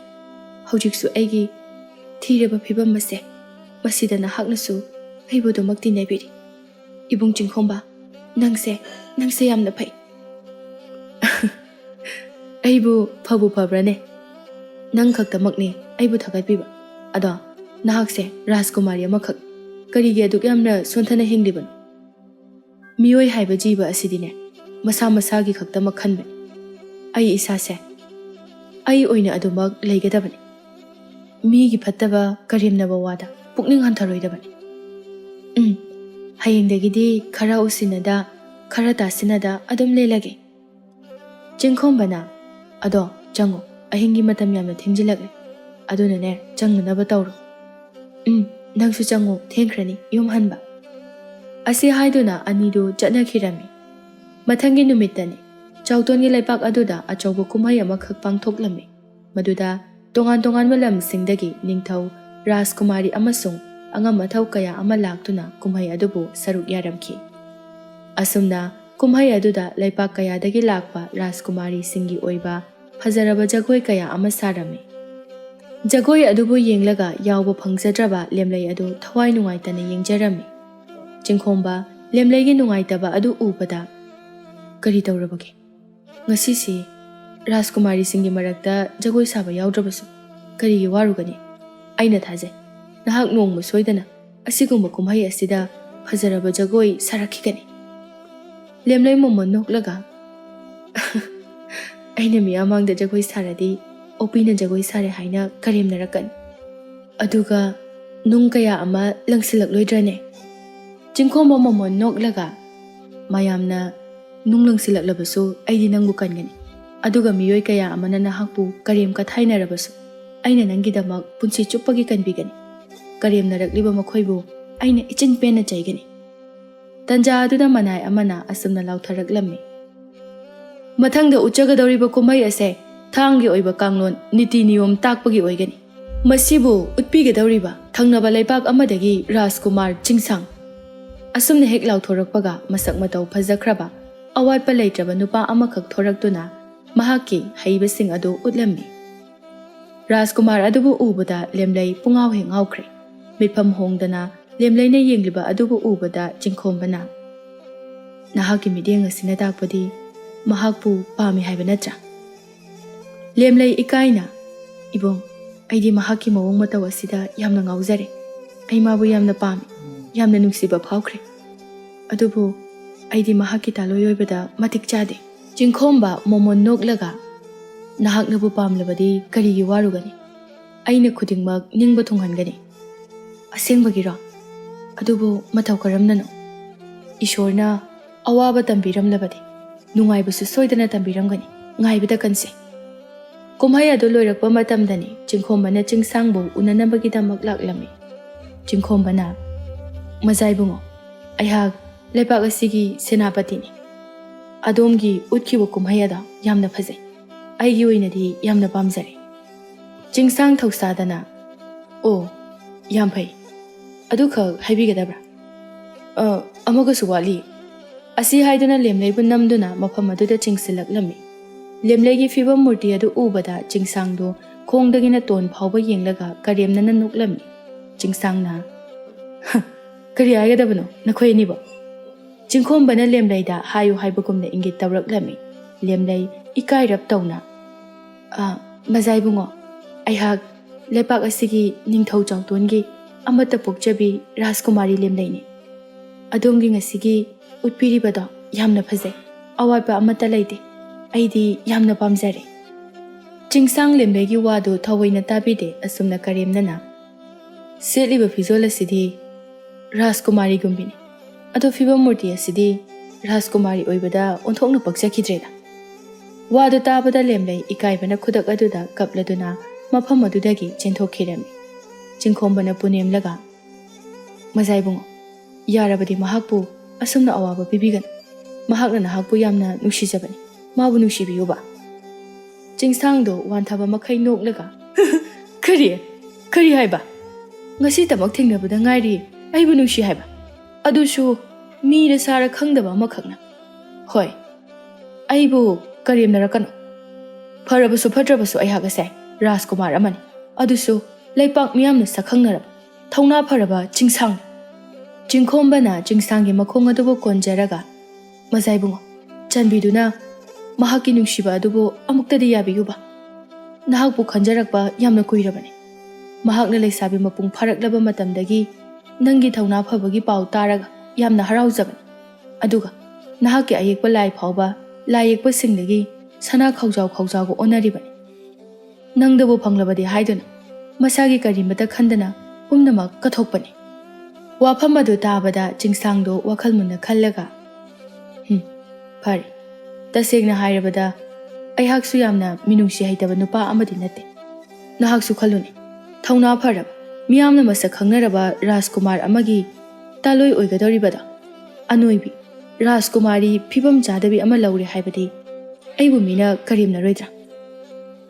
ꯍꯧꯖꯤꯛꯁꯨ ꯑꯩꯒꯤ ꯊꯤꯔꯕ ꯐꯤꯕꯝ ꯑꯁꯦ ꯃꯁꯤꯗ ꯅꯍꯥꯛꯅꯁꯨ ꯑꯩꯕꯨ ꯑꯗꯨꯃꯛ ꯇꯤꯟꯅꯕꯤꯔꯤ꯫ ꯏꯕꯨꯡ ꯆꯤꯡꯈꯣꯝꯕ, ꯅꯪꯁꯦ, ꯅꯪꯁꯦ ꯌꯥꯝꯅ ꯐꯩ꯫" "ꯑꯩꯕꯨ ꯐꯕꯨ ꯐꯕ꯭ꯔꯥꯅꯦ? ꯅꯪ ꯈꯛꯇꯃꯛꯅꯤ ꯑꯩꯕꯨ ꯊꯥꯒꯠꯄꯤꯕ꯫ ꯑꯗꯣ ꯅꯍꯥꯛꯁꯦ ꯔꯥꯖꯀꯨꯃꯥꯔꯤ ꯑꯃꯈꯛ, ꯀꯔꯤꯒꯤ ꯑꯗꯨꯛ ꯌꯥꯝꯅ ꯁꯣꯟꯊꯅ ꯍꯤꯡꯂꯤꯕꯅꯣ? ꯃꯤꯑꯣꯏ ꯍꯥꯏꯕ ꯖꯤꯕ ꯑꯁꯤꯗꯤꯅꯦ, ꯃꯁꯥ ꯃꯁꯥꯒꯤ ꯈꯛꯇꯃꯛ ꯈꯟꯕꯅꯤ꯫ ꯑꯩ ꯏꯁꯥꯁꯦ ꯑꯩ ꯑꯣꯏꯅ ꯑꯗꯨꯃꯛ ꯂꯩꯒꯗꯕꯅꯤ꯫ ꯃꯤꯒꯤ ꯐꯠꯇꯕ ꯀꯔꯦꯝꯅꯕ ꯋꯥꯗ ꯄꯨꯛꯅꯤꯡ ꯍꯟꯊꯔꯣꯏꯗꯕꯅꯤ꯫ ꯎꯝ, ꯍꯌꯦꯡꯗꯒꯤꯗꯤ ꯈꯔ ꯎꯁꯤꯟꯅꯗ, ꯈꯔ ꯇꯥꯁꯤꯟꯅꯗ ꯑꯗꯨꯝ ꯂꯦꯜꯂꯒꯦ꯫" ꯆꯤꯡꯈꯣꯝꯕꯅ, "ꯑꯗꯣ ꯆꯪꯉꯣ, ꯑꯍꯤꯡꯒꯤ ꯃꯇꯝ ꯌꯥꯝꯅ ꯊꯦꯡꯖꯤꯜꯂꯛꯂꯦ꯫ ꯑꯗꯨꯅꯅꯦ, ꯆꯪꯅꯅꯕ ꯇꯧꯔꯣ꯫ ꯎꯝ, ꯅꯪꯁꯨ ꯆꯪꯉꯣ, ꯊꯦꯡꯈ꯭ꯔꯅꯤ ꯌꯨꯝ ꯍꯟꯕ꯫" ꯑꯁꯤ ꯍꯥꯏꯗꯨꯅ ꯑꯅꯤꯗꯨ ꯆꯠꯅꯈꯤꯔꯝꯃꯤ꯫ ꯃꯊꯪꯒꯤ ꯅꯨꯃꯤꯠꯇꯅꯤ꯫ ꯆꯥꯎꯇꯣꯟꯒꯤ ꯂꯩꯄꯥꯛ ꯑꯗꯨꯗ ꯑꯆꯧꯕ ꯀꯨꯝꯍꯩ ꯑꯃꯈꯛ ꯄꯥꯡꯊꯣꯛꯂꯝꯃꯤ꯫ ꯃꯗꯨꯗ ꯇꯣꯉꯥꯟ ꯇꯣꯉꯥꯟꯕ ꯂꯝꯁꯤꯡꯗꯒꯤ ꯅꯤꯡꯊꯧ, ꯔꯥꯖꯀꯨꯃꯥꯔꯤ ꯑꯃꯁꯨꯡ ꯑꯉꯝ ꯑꯊꯧ ꯀꯌꯥ ꯑꯃ ꯂꯥꯛꯇꯨꯅ ꯀꯨꯝꯍꯩ ꯑꯗꯨꯕꯨ ꯁꯔꯨꯛ ꯌꯥꯔꯝꯈꯤ꯫ ꯑꯁꯨꯝꯅ ꯀꯨꯝꯍꯩ ꯑꯗꯨꯗ ꯂꯩꯄꯥꯛ ꯀꯌꯥꯗꯒꯤ ꯂꯥꯛꯄ ꯔꯥꯖꯀꯨꯃꯥꯔꯤꯁꯤꯡꯒꯤ ꯑꯣꯏꯕ ꯐꯖꯔꯕ ꯖꯒꯣꯏ ꯀꯌꯥ ꯑꯃ ꯁꯥꯔꯝꯃꯤ꯫ ꯖꯒꯣꯏ ꯑꯗꯨꯕꯨ ꯌꯦꯡꯂꯒ ꯌꯥꯎꯕ ꯐꯪꯖꯗ꯭ꯔꯕ ꯂꯦꯝꯂꯩ ꯑꯗꯨ ꯊꯋꯥꯏ ꯅꯨꯡꯉꯥꯏꯇꯅ ꯌꯦꯡꯖꯔꯝꯃꯤ꯫ ꯆꯤꯡꯈꯣꯝꯕ ꯂꯦꯝꯂꯩꯒꯤ ꯅꯨꯡꯉꯥꯏꯇꯕ ꯑꯗꯨ ꯎꯕꯗ, "ꯀꯔꯤ ꯇꯧꯔꯕꯒꯦ? ꯉꯁꯤꯁꯤ ꯔꯥꯖꯀꯨꯃꯥꯔꯤꯁꯤꯡꯒꯤ ꯃꯔꯛꯇ ꯖꯒꯣꯏ ꯁꯥꯕ ꯌꯥꯎꯗ꯭ꯔꯕꯁꯨ ꯀꯔꯤꯒꯤ ꯋꯥꯔꯨꯒꯅꯤ? ꯑꯩꯅ ꯊꯥꯖꯩ, ꯅꯍꯥꯛ ꯅꯣꯡꯃ ꯁꯣꯏꯗꯅ ꯑꯁꯤꯒꯨꯝꯕ ꯀꯨꯝꯍꯩ ꯑꯁꯤꯗ ꯐꯖꯔꯕ ꯖꯒꯣꯏ ꯁꯥꯔꯛꯈꯤꯒꯅꯤ꯫" ꯂꯦꯝꯂꯩ ꯃꯣꯃꯣꯟ ꯅꯣꯛꯂꯒ, "ꯑꯩꯅ ꯃꯤꯌꯥꯝ ꯃꯥꯡꯗ ꯖꯒꯣꯏ ꯁꯥꯔꯗꯤ ꯑꯣꯄꯤꯅ ꯖꯒꯣꯏ ꯁꯥꯔꯦ ꯍꯥꯏꯅ ꯀꯔꯦꯝꯅꯔꯛꯀꯅꯤ꯫ ꯑꯗꯨꯒ ꯅꯨꯡ ꯀꯌꯥ ꯑꯃ ꯂꯪꯁꯤꯜꯂꯛꯂꯣꯏꯗ꯭ꯔꯅꯦ?" ꯆꯤꯡꯈꯣꯝꯕ ꯃꯣꯃꯣꯟ ꯅꯣꯛꯂꯒ, "ꯃꯌꯥꯝꯅ ꯅꯨꯡ ꯂꯪꯁꯤꯜꯂꯛꯂꯕꯁꯨ ꯑꯩꯗꯤ ꯅꯪꯕꯨ ꯀꯟꯒꯅꯤ꯫ ꯑꯗꯨꯒ ꯃꯤꯑꯣꯏ ꯀꯌꯥ ꯑꯃꯅ ꯅꯍꯥꯛꯄꯨ ꯀꯔꯦꯝ ꯀꯊꯥꯏꯅꯔꯕꯁꯨ ꯑꯩꯅ ꯅꯪꯒꯤꯗꯃꯛ ꯄꯨꯟꯁꯤ ꯆꯨꯞꯄꯒꯤ ꯀꯟꯕꯤꯒꯅꯤ꯫ ꯀꯔꯦꯝꯅꯔꯛꯂꯤꯕ ꯃꯈꯣꯏꯕꯨ ꯑꯩꯅ ꯏꯆꯤꯟ ꯄꯦꯟꯅ ꯆꯩꯒꯅꯤ꯫" ꯇꯟꯖꯥ ꯑꯗꯨꯗ ꯃꯅꯥꯏ ꯑꯃꯅ ꯑꯁꯨꯝꯅ ꯂꯥꯎꯊꯔꯛꯂꯝꯃꯤ, "ꯃꯊꯪꯗ ꯎꯠꯆꯒꯗꯧꯔꯤꯕ ꯀꯨꯝꯍꯩ ꯑꯁꯦ ꯊꯥꯡꯒꯤ ꯑꯣꯏꯕ ꯀꯥꯡꯂꯣꯟ ꯅꯤꯇꯤ ꯅꯤꯌꯣꯝ ꯇꯥꯛꯄꯒꯤ ꯑꯣꯏꯒꯅꯤ꯫ ꯃꯁꯤꯕꯨ ꯎꯠꯄꯤꯒꯗꯧꯔꯤꯕ ꯊꯪꯅꯕ ꯂꯩꯕꯥꯛ ꯑꯃꯗꯒꯤ ꯔꯥꯖꯀꯨꯃꯥꯔ ꯆꯤꯡꯁꯥꯡ꯫" ꯑꯁꯨꯝꯅ ꯍꯦꯛ ꯂꯥꯎꯊꯣꯔꯛꯄꯒ ꯃꯁꯛ ꯃꯇꯧ ꯐꯖꯈ꯭ꯔꯕ, ꯑꯋꯥꯠꯄ ꯂꯩꯇ꯭ꯔꯕ ꯅꯨꯄꯥ ꯑꯃꯈꯛ ꯊꯣꯔꯛꯇꯨꯅ ꯃꯍꯥꯛꯀꯤ ꯍꯩꯕꯁꯤꯡ ꯑꯗꯨ ꯎꯠꯂꯝꯃꯤ꯫ ꯔꯥꯖꯀꯨꯃꯥꯔ ꯑꯗꯨꯕꯨ ꯎꯕꯗ ꯂꯦꯝꯂꯩ ꯄꯨꯡꯉꯥꯎ ꯍꯦꯛ ꯉꯥꯎꯈ꯭ꯔꯦ꯫ ꯃꯤꯠꯐꯝ ꯍꯣꯡꯗꯅ ꯂꯦꯝꯂꯩꯅ ꯌꯦꯡꯂꯤꯕ ꯑꯗꯨꯕꯨ ꯎꯕꯗ ꯆꯤꯡꯈꯣꯝꯕꯅ, "ꯅꯍꯥꯛꯀꯤ ꯃꯤꯠꯌꯦꯡ ꯑꯁꯤꯅ ꯇꯥꯛꯄꯗꯤ ꯃꯍꯥꯛꯄꯨ ꯄꯥꯝꯃꯤ ꯍꯥꯏꯕ ꯅꯠꯇ꯭ꯔꯥ?" ꯂꯦꯝꯂꯩ ꯏꯀꯥꯏꯅ, "ꯏꯕꯨꯡ, ꯑꯩꯗꯤ ꯃꯍꯥꯛꯀꯤ ꯃꯑꯣꯡ ꯃꯇꯧ ꯑꯁꯤꯗ ꯌꯥꯝꯅ ꯉꯥꯎꯖꯔꯦ꯫ ꯑꯩ ꯃꯥꯕꯨ ꯌꯥꯝꯅ ꯄꯥꯝꯃꯤ, ꯌꯥꯝꯅ ꯅꯨꯡꯁꯤꯕ ꯐꯥꯎꯈ꯭ꯔꯦ꯫ ꯑꯗꯨꯕꯨ ꯑꯩꯗꯤ ꯃꯍꯥꯛꯀꯤ ꯇꯥꯂꯣꯏ ꯑꯣꯏꯕꯗ ꯃꯇꯤꯛ ꯆꯥꯗꯦ꯫" ꯆꯤꯡꯈꯣꯝꯕ ꯃꯣꯃꯣꯟ ꯅꯣꯛꯂꯒ, "ꯅꯍꯥꯛꯅꯕꯨ ꯄꯥꯝꯂꯕꯗꯤ ꯀꯔꯤꯒꯤ ꯋꯥꯔꯨꯒꯅꯤ? ꯑꯩꯅ ꯈꯨꯗꯤꯡꯃꯛ ꯅꯤꯡꯕ ꯊꯨꯡꯍꯟꯒꯅꯤ꯫" "ꯑꯁꯦꯡꯕꯒꯤꯔꯣ? ꯑꯗꯨꯕꯨ ꯃꯇꯧ ꯀꯔꯝꯅꯅꯣ? ꯏꯁꯣꯔꯅ ꯑꯋꯥꯕ ꯇꯝꯕꯤꯔꯝꯂꯕꯗꯤ ꯅꯨꯡꯉꯥꯏꯕꯁꯨ ꯁꯣꯏꯗꯅ ꯇꯝꯕꯤꯔꯝꯒꯅꯤ꯫ ꯉꯥꯏꯕꯗ ꯀꯟꯁꯤ꯫" ꯀꯨꯝꯍꯩ ꯑꯗꯨ ꯂꯣꯏꯔꯛꯄ ꯃꯇꯝꯗꯅꯤ ꯆꯤꯡꯈꯣꯝꯕꯅ ꯆꯤꯡꯁꯥꯡꯕꯨ ꯎꯅꯅꯕꯒꯤꯗꯃꯛ ꯂꯥꯛꯂꯝꯃꯤ꯫ ꯆꯤꯡꯈꯣꯝꯕꯅ, "ꯃꯖꯥ ꯏꯕꯨꯡꯉꯣ, ꯑꯩꯍꯥꯛ ꯂꯩꯕꯥꯛ ꯑꯁꯤꯒꯤ ꯁꯦꯅꯥꯄꯇꯤꯅꯤ꯫ ꯑꯗꯣꯝꯒꯤ ꯎꯠꯈꯤꯕ ꯀꯨꯝꯍꯩ ꯑꯗꯣ ꯌꯥꯝꯅ ꯐꯖꯩ꯫ ꯑꯩꯒꯤ ꯑꯣꯏꯅꯗꯤ ꯌꯥꯝꯅ ꯄꯥꯝꯖꯔꯦ꯫" ꯆꯤꯡꯁꯥꯡ ꯊꯧꯁꯥꯗꯅ, "ꯑꯣ, ꯌꯥꯝ ꯐꯩ꯫ ꯑꯗꯨꯈꯛ ꯍꯥꯏꯕꯤꯒꯗꯕ꯭ꯔꯥ? ꯑ, ꯑꯃꯒꯁꯨ ꯋꯥꯠꯂꯤ꯫" ꯑꯁꯤ ꯍꯥꯏꯗꯨꯅ ꯂꯦꯝꯂꯩꯕꯨ ꯅꯝꯗꯨꯅ ꯃꯐꯝ ꯑꯗꯨꯗ ꯆꯤꯡꯁꯤꯜꯂꯛꯂꯝꯃꯤ꯫ ꯂꯦꯝꯂꯩꯒꯤ ꯐꯤꯕꯝ ꯃꯨꯔꯇꯤ ꯑꯗꯨ ꯎꯕꯗ ꯆꯤꯡꯁꯥꯡꯗꯨ ꯈꯣꯡꯗꯒꯤꯅ ꯇꯣꯟ ꯐꯥꯎꯕ ꯌꯦꯡꯂꯒ ꯀꯔꯦꯝꯅꯅ ꯅꯣꯛꯂꯝꯃꯤ꯫ ꯆꯤꯡꯁꯥꯡꯅ, "ꯍ, ꯀꯔꯤ ꯍꯥꯏꯒꯗꯕꯅꯣ ꯅꯈꯣꯏ ꯑꯅꯤꯕꯣ?" ꯆꯤꯡꯈꯣꯝꯕꯅ ꯂꯦꯝꯂꯩꯗ ꯍꯥꯏꯌꯨ ꯍꯥꯏꯕꯒꯨꯝꯅ ꯏꯪꯒꯤꯠ ꯇꯧꯔꯛꯂꯝꯃꯤ꯫ ꯂꯦꯝꯂꯩ ꯏꯀꯥꯏꯔꯞ ꯇꯧꯅ, "ꯑ, ꯃꯖꯥ ꯏꯕꯨꯡꯉꯣ, ꯑꯩꯍꯥꯛ ꯂꯩꯄꯥꯛ ꯑꯁꯤꯒꯤ ꯅꯤꯡꯊꯧ ꯆꯥꯎꯇꯣꯟꯒꯤ ꯑꯃꯠꯇ ꯄꯣꯛꯆꯕꯤ ꯔꯥꯖꯀꯨꯃꯥꯔꯤ ꯂꯦꯝꯂꯩꯅꯤ꯫ ꯑꯗꯣꯝꯒꯤ ꯉꯁꯤꯒꯤ ꯎꯠꯄꯤꯔꯤꯕꯗꯣ ꯌꯥꯝꯅ ꯐꯖꯩ꯫ ꯑꯋꯥꯠꯄ ꯑꯃꯠꯇ ꯂꯩꯇꯦ꯫ ꯑꯩꯗꯤ ꯌꯥꯝꯅ ꯄꯥꯝꯖꯔꯦ꯫" ꯆꯤꯡꯁꯥꯡ ꯂꯦꯝꯂꯩꯒꯤ ꯋꯥꯗꯨ ꯊꯑꯣꯏꯅ ꯇꯥꯕꯤꯗꯦ꯫ ꯑꯁꯨꯝꯅ ꯀꯔꯦꯝꯅꯅ, "ꯁꯦꯠꯂꯤꯕ ꯐꯤꯖꯣꯜ ꯑꯁꯤꯗꯤ ꯔꯥꯖꯀꯨꯃꯥꯔꯤꯒꯨꯝꯕꯤꯅꯤ꯫ ꯑꯗꯣ ꯐꯤꯕꯝ ꯃꯨꯔꯇꯤ ꯑꯁꯤꯗꯤ ꯔꯥꯖꯀꯨꯃꯥꯔꯤ ꯑꯣꯏꯕꯗ ꯑꯣꯟꯊꯣꯛꯅ ꯄꯛꯆꯈꯤꯗ꯭ꯔꯦꯗ꯫" ꯋꯥꯗꯨ ꯇꯥꯕꯗ ꯂꯦꯝꯂꯩ ꯏꯀꯥꯏꯕꯅ ꯈꯨꯗꯛ ꯑꯗꯨꯗ ꯀꯞꯂꯗꯨꯅ ꯃꯐꯝ ꯑꯗꯨꯗꯒꯤ ꯆꯦꯟꯊꯣꯛꯈꯤꯔꯝꯃꯤ꯫ ꯆꯤꯡꯈꯣꯝꯕꯅ ꯄꯨꯅꯦꯝꯂꯒ, "ꯃꯖꯥ ꯏꯕꯨꯡꯉꯣ, ꯌꯥꯔꯕꯗꯤ ꯃꯍꯥꯛꯄꯨ ꯑꯁꯨꯝꯅ ꯑꯋꯥꯕ ꯄꯤꯕꯤꯒꯅꯨ꯫ ꯃꯍꯥꯛꯅ ꯅꯍꯥꯛꯄꯨ ꯌꯥꯝꯅ ꯅꯨꯡꯁꯤꯖꯕꯅꯤ꯫ ꯃꯥꯕꯨ ꯅꯨꯡꯁꯤꯕꯤꯌꯨꯕ꯫" ꯆꯤꯡꯁꯥꯡꯗꯣ ꯋꯥꯟꯊꯕ ꯃꯈꯩ ꯅꯣꯛꯂꯒ, "ꯀꯔꯤ? ꯀꯔꯤ ꯍꯥꯏꯕ? ꯉꯁꯤꯇꯃꯛ ꯊꯦꯡꯅꯕꯗ ꯉꯥꯏꯔꯤ ꯑꯩꯕꯨ ꯅꯨꯡꯁꯤ ꯍꯥꯏꯕ? ꯑꯗꯨꯁꯨ ꯃꯤꯔ ꯁꯥꯔ ꯈꯪꯗꯕ ꯑꯃꯈꯛꯅ? ꯍꯣꯏ, ꯑꯩꯕꯨ ꯀꯔꯦꯝꯅꯔꯛꯀꯅꯨ꯫ ꯐꯔꯕꯁꯨ ꯐꯠꯇ꯭ꯔꯕꯁꯨ ꯑꯩꯍꯥꯛ ꯑꯁꯦ ꯔꯥꯖꯀꯨꯃꯥꯔ ꯑꯃꯅꯤ꯫ ꯑꯗꯨꯁꯨ ꯂꯩꯄꯥꯛ ꯃꯤꯌꯥꯝꯅ ꯁꯛꯈꯪꯅꯔꯕ ꯊꯧꯅꯥ ꯐꯔꯕ ꯆꯤꯡꯁꯥꯡꯅꯤ꯫" ꯆꯤꯡꯈꯣꯝꯕꯅ ꯆꯤꯡꯁꯥꯡꯒꯤ ꯃꯈꯣꯡ ꯑꯗꯨꯕꯨ ꯀꯣꯟꯖꯔꯒ, "ꯃꯖꯥ ꯏꯕꯨꯡꯉꯣ, ꯆꯥꯟꯕꯤꯗꯨꯅ ꯃꯍꯥꯛꯀꯤ ꯅꯨꯡꯁꯤꯕ ꯑꯗꯨꯕꯨ ꯑꯃꯨꯛꯇꯗꯤ ꯌꯥꯕꯤꯌꯨꯕ꯫ ꯅꯍꯥꯛꯄꯨ ꯈꯟꯖꯔꯛꯄ ꯌꯥꯝꯅ ꯀꯨꯏꯔꯕꯅꯤ꯫ ꯃꯍꯥꯛꯅ ꯂꯩꯁꯥꯕꯤ ꯃꯄꯨꯡ ꯐꯥꯔꯛꯂꯕ ꯃꯇꯝꯗꯒꯤ ꯅꯪꯒꯤ ꯊꯧꯅꯥ ꯐꯕꯒꯤ ꯄꯥꯎ ꯇꯥꯔꯒ ꯌꯥꯝꯅ ꯍꯔꯥꯎꯖꯕꯅꯤ꯫ ꯑꯗꯨꯒ ꯅꯍꯥꯛꯀꯤ ꯑꯌꯦꯛꯄ ꯂꯥꯏ ꯐꯥꯎꯕ ꯂꯥꯏ ꯌꯦꯛꯄꯁꯤꯡꯗꯒꯤ ꯁꯅꯥ ꯈꯧꯖꯥꯎ ꯈꯧꯖꯥꯎꯒ ꯑꯣꯟꯅꯔꯤꯕꯅꯤ꯫ ꯅꯪꯗꯕꯨ ꯐꯪꯂꯕꯗꯤ ꯍꯥꯏꯗꯨꯅ ꯃꯁꯥꯒꯤ ꯀꯔꯤꯃꯇ ꯈꯟꯗꯅ ꯄꯨꯝꯅꯃꯛ ꯀꯠꯊꯣꯛꯄꯅꯤ꯫" ꯋꯥꯐꯝ ꯑꯗꯨ ꯇꯥꯕꯗ ꯆꯤꯡꯁꯥꯡꯗꯣ ꯋꯥꯈꯜ ꯃꯨꯟꯅ ꯈꯜꯂꯒ, "ꯍꯨꯝ, ꯐꯔꯦ꯫ ꯇꯁꯦꯡꯅ ꯍꯥꯏꯔꯕꯗ ꯑꯩꯍꯥꯛꯁꯨ ꯌꯥꯝꯅ ꯃꯤꯅꯨꯡꯁꯤ ꯍꯩꯇꯕ ꯅꯨꯄꯥ ꯑꯃꯗꯤ ꯅꯠꯇꯦ꯫ ꯅꯍꯥꯛꯁꯨ ꯈꯜꯂꯨꯅꯦ, ꯊꯧꯅꯥ ꯐꯔꯕ, ꯃꯤꯌꯥꯝꯅ ꯃꯁꯛ ꯈꯪꯅꯔꯕ ꯔꯥꯖꯀꯨꯃꯥꯔ ꯑꯃꯒꯤ ꯇꯥꯂꯣꯏ ꯑꯣꯏꯒꯗꯧꯔꯤꯕꯗꯣ꯫ ꯑꯅꯣꯏꯕꯤ, ꯔꯥꯖꯀꯨꯃꯥꯔꯤ ꯐꯤꯕꯝ ꯆꯥꯗꯕꯤ ꯑꯃ ꯂꯧꯔꯦ ꯍꯥꯏꯕꯗꯤ ꯑꯩꯕꯨ ꯃꯤꯅ ꯀꯔꯦꯝꯅꯔꯣꯏꯗ꯭ꯔꯥ?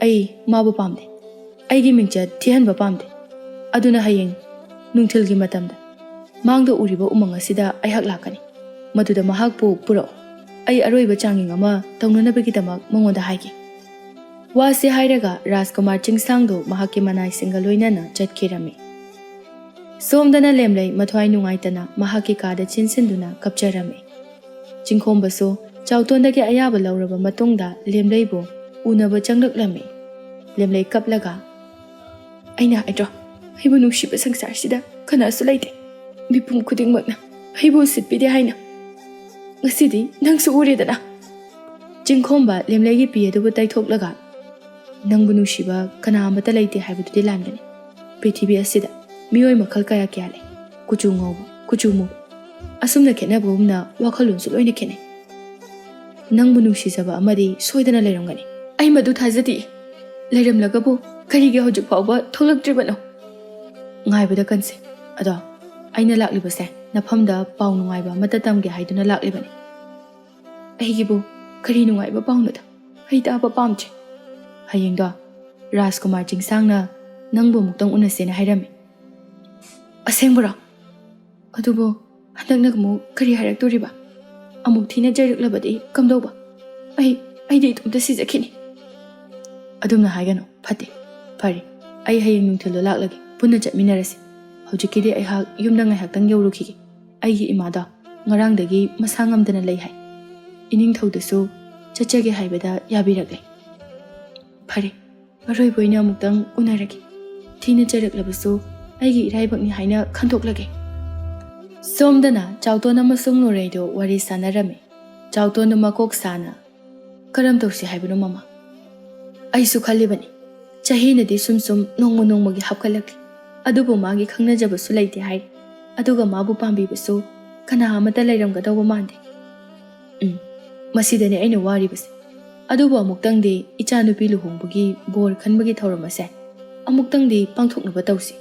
ꯑꯩ ꯃꯥꯕꯨ ꯄꯥꯝꯗꯦ꯫ ꯑꯩꯒꯤ ꯃꯤꯡꯆꯠ ꯊꯤꯍꯟꯕ ꯄꯥꯝꯗꯦ꯫ ꯑꯗꯨꯅ ꯍꯌꯦꯡ ꯅꯨꯡꯊꯤꯜꯒꯤ ꯃꯇꯝꯗ ꯃꯥꯡꯗ ꯎꯔꯤꯕ ꯎꯃꯪ ꯑꯁꯤꯗ ꯑꯩꯍꯥꯛ ꯂꯥꯛꯀꯅꯤ꯫ ꯃꯗꯨꯗ ꯃꯍꯥꯛꯄꯨ ꯄꯨꯔꯛꯎ꯫" ꯑꯩ ꯑꯔꯣꯏꯕ ꯆꯥꯡꯌꯦꯡ ꯑꯃ ꯇꯧꯅꯅꯕꯒꯤꯗꯃꯛ ꯃꯉꯣꯟꯗ ꯍꯥꯏꯒꯦ꯫ ꯋꯥꯁꯤ ꯍꯥꯏꯔꯒ ꯔꯥꯖꯀꯨꯃꯥꯔ ꯆꯤꯡꯁꯥꯡꯗꯣ ꯃꯍꯥꯛꯀꯤ ꯃꯅꯥꯏꯁꯤꯡꯒ ꯂꯣꯏꯅꯅ ꯆꯠꯈꯤꯔꯝꯃꯤ꯫ ꯁꯣꯝꯗꯅ ꯂꯦꯝꯂꯩ ꯃꯊ꯭ꯋꯥꯏ ꯅꯨꯡꯉꯥꯏꯇꯅ ꯃꯍꯥꯛꯀꯤ ꯀꯥꯗ ꯆꯦꯟꯁꯤꯟꯗꯨꯅ ꯀꯞꯆꯔꯝꯃꯤ꯫ ꯆꯤꯡꯈꯣꯝꯕꯁꯨ ꯆꯥꯎꯇꯣꯟꯗꯒꯤ ꯑꯌꯥꯕ ꯂꯧꯔꯕ ꯃꯇꯨꯡꯗ ꯂꯦꯝꯂꯩꯕꯨ ꯎꯅꯕ ꯆꯪꯂꯛꯂꯝꯃꯤ꯫ ꯂꯦꯝꯂꯩ ꯀꯞꯂꯒ, "ꯑꯩꯅ ꯍꯥꯏꯗ꯭ꯔꯣ, ꯑꯩꯕꯨ ꯅꯨꯡꯁꯤꯕ ꯁꯪꯁꯥꯔꯁꯤꯗ ꯀꯅꯥꯁꯨ ꯂꯩꯇꯦ, ꯃꯤꯄꯨꯝ ꯈꯨꯗꯤꯡꯃꯛꯅ ꯑꯩꯕꯨ ꯎꯁꯤꯠꯄꯤꯗꯦ ꯍꯥꯏꯅ꯫ ꯉꯁꯤꯗꯤ ꯅꯪꯁꯨ ꯎꯔꯦꯗꯅ꯫" ꯆꯤꯡꯈꯣꯝꯕ ꯂꯦꯝꯂꯩꯒꯤ ꯄꯤ ꯑꯗꯨꯕꯨ ꯇꯩꯊꯣꯛꯂꯒ, "ꯅꯪꯕꯨ ꯅꯨꯡꯁꯤꯕ ꯀꯅꯥ ꯑꯃꯠꯇ ꯂꯩꯇꯦ ꯍꯥꯏꯕꯗꯨꯗꯤ ꯂꯥꯟꯒꯅꯤ꯫ ꯄ꯭ꯔꯤꯊꯤꯕꯤ ꯑꯁꯤꯗ ꯃꯤꯑꯣꯏ ꯃꯈꯜ ꯀꯌꯥ ꯀꯌꯥ ꯂꯩ, ꯀꯨꯆꯨ ꯉꯧꯕ, ꯀꯨꯆꯨ ꯃꯨꯕ, ꯑꯁꯨꯝꯅ ꯈꯦꯠꯅꯕꯒꯨꯝꯅ ꯋꯥꯈꯜꯂꯣꯟꯁꯨ ꯂꯣꯏꯅ ꯈꯦꯠꯅꯩ꯫ ꯅꯪꯕꯨ ꯅꯨꯡꯁꯤꯖꯕ ꯑꯃꯗꯤ ꯁꯣꯏꯗꯅ ꯂꯩꯔꯝꯒꯅꯤ꯫" "ꯑꯩ ꯃꯗꯨ ꯊꯥꯖꯗꯦ꯫ ꯂꯩꯔꯝꯂꯒꯕꯨ ꯀꯔꯤꯒꯤ ꯍꯧꯖꯤꯛ ꯐꯥꯎꯕ ꯊꯣꯛꯂꯛꯇ꯭ꯔꯤꯕꯅꯣ?" "ꯉꯥꯏꯕꯗ ꯀꯟꯁꯦ꯫ ꯑꯗꯣ ꯑꯩꯅ ꯂꯥꯛꯂꯤꯕꯁꯦ ꯅꯐꯝꯗ ꯄꯥꯎ ꯅꯨꯡꯉꯥꯏꯕ ꯑꯃꯠꯇ ꯇꯝꯒꯦ ꯍꯥꯏꯗꯨꯅ ꯂꯥꯛꯂꯤꯕꯅꯤ꯫" "ꯑꯩꯒꯤꯕꯨ ꯀꯔꯤ ꯅꯨꯡꯉꯥꯏꯕ ꯄꯥꯎꯅꯣꯗ? ꯑꯩ ꯇꯥꯕ ꯄꯥꯝꯗ꯭ꯔꯦ꯫" "ꯍꯌꯦꯡꯗꯣ ꯔꯥꯖꯀꯨꯃꯥꯔ ꯆꯤꯡꯁꯥꯡꯅ ꯅꯪꯕꯨ ꯑꯃꯨꯛꯇꯪ ꯎꯅꯁꯦꯅ ꯍꯥꯏꯔꯝꯃꯤ꯫" "ꯑꯁꯦꯡꯕꯔꯣ? ꯑꯗꯨꯕꯨ ꯍꯟꯗꯛꯅ ꯑꯃꯨꯛ ꯀꯔꯤ ꯍꯥꯏꯔꯛꯇꯣꯔꯤꯕ? ꯑꯃꯨꯛ ꯊꯤꯅ ꯆꯩꯔꯛꯂꯕꯗꯤ ꯀꯝꯗꯧꯕ? ꯑꯩ, ꯑꯩꯗꯤ ꯏꯇꯣꯝꯇ ꯁꯤꯖꯈꯤꯅꯤ꯫" "ꯑꯗꯨꯝꯅ ꯍꯥꯏꯒꯅꯨ, ꯐꯠꯇꯦ꯫ ꯐꯔꯦ, ꯑꯩ ꯍꯌꯦꯡ ꯅꯨꯡꯊꯤꯜꯗꯣ ꯂꯥꯛꯂꯒꯦ, ꯄꯨꯟꯅ ꯆꯠꯃꯤꯟꯅꯔꯁꯤ꯫ ꯍꯧꯖꯤꯛꯀꯤꯗꯤ ꯑꯩꯍꯥꯛ ꯌꯨꯝꯗ ꯉꯥꯏꯍꯥꯛꯇꯪ ꯌꯧꯔꯨꯈꯤꯒꯦ꯫ ꯑꯩꯒꯤ ꯏꯃꯥꯗꯣ ꯉꯔꯥꯡꯗꯒꯤ ꯃꯁꯥ ꯉꯝꯗꯅ ꯂꯩ ꯍꯥꯏ꯫ ꯏꯅꯤꯡꯊꯧꯗꯁꯨ ꯆꯠꯆꯒꯦ ꯍꯥꯏꯕꯗ ꯌꯥꯕꯤꯔꯛꯂꯦ꯫" "ꯐꯔꯦ, ꯑꯔꯣꯏꯕ ꯑꯣꯏꯅ ꯑꯃꯨꯛꯇꯪ ꯎꯅꯔꯒꯦ꯫ ꯊꯤꯅ ꯆꯩꯔꯛꯂꯕꯁꯨ ꯑꯩꯒꯤ ꯏꯔꯥꯏꯕꯛꯅꯤ ꯍꯥꯏꯅ ꯈꯟꯗꯣꯛꯂꯒꯦ꯫" ꯁꯣꯝꯗꯅ ꯆꯥꯎꯇꯣꯟ ꯑꯃꯁꯨꯡ ꯅꯣꯔꯩꯗꯣ ꯋꯥꯔꯤ ꯁꯥꯟꯅꯔꯝꯃꯤ꯫ ꯆꯥꯎꯇꯣꯟꯗꯣ ꯃꯀꯣꯛ ꯁꯥꯅ, "ꯀꯔꯝ ꯇꯧꯁꯤ ꯍꯥꯏꯕꯅꯣ, ꯃꯃꯥ? ꯑꯩꯁꯨ ꯈꯜꯂꯤꯕꯅꯤ꯫ ꯆꯍꯤꯅꯗꯤ ꯁꯨꯝ ꯁꯨꯝ ꯅꯣꯡꯃ ꯅꯣꯡꯃꯒꯤ ꯍꯥꯞꯀꯠꯂꯛꯂꯤ꯫ ꯑꯗꯨꯕꯨ ꯃꯥꯒꯤ ꯈꯪꯅꯖꯕꯁꯨ ꯂꯩꯇꯦ ꯍꯥꯏꯔꯤ꯫ ꯑꯗꯨꯒ ꯃꯥꯕꯨ ꯄꯥꯝꯕꯤꯕꯁꯨ ꯀꯅꯥ ꯑꯃꯠꯇ ꯂꯩꯔꯝꯒꯗꯧꯕ ꯃꯥꯟꯗꯦ꯫ ꯎꯝ, ꯃꯁꯤꯗꯅꯤ ꯑꯩꯅ ꯋꯥꯔꯤꯕꯁꯦ꯫ ꯑꯗꯨꯕꯨ ꯑꯃꯨꯛꯇꯪꯗꯤ ꯏꯆꯥꯅꯨꯄꯤ ꯂꯨꯍꯣꯡꯕꯒꯤ ꯕꯣꯔ ꯈꯟꯕꯒꯤ ꯊꯧꯔꯝ ꯑꯁꯦ ꯑꯃꯨꯛꯇꯪꯗꯤ ꯄꯥꯡꯊꯣꯛꯅꯕ ꯇꯧꯁꯤ꯫"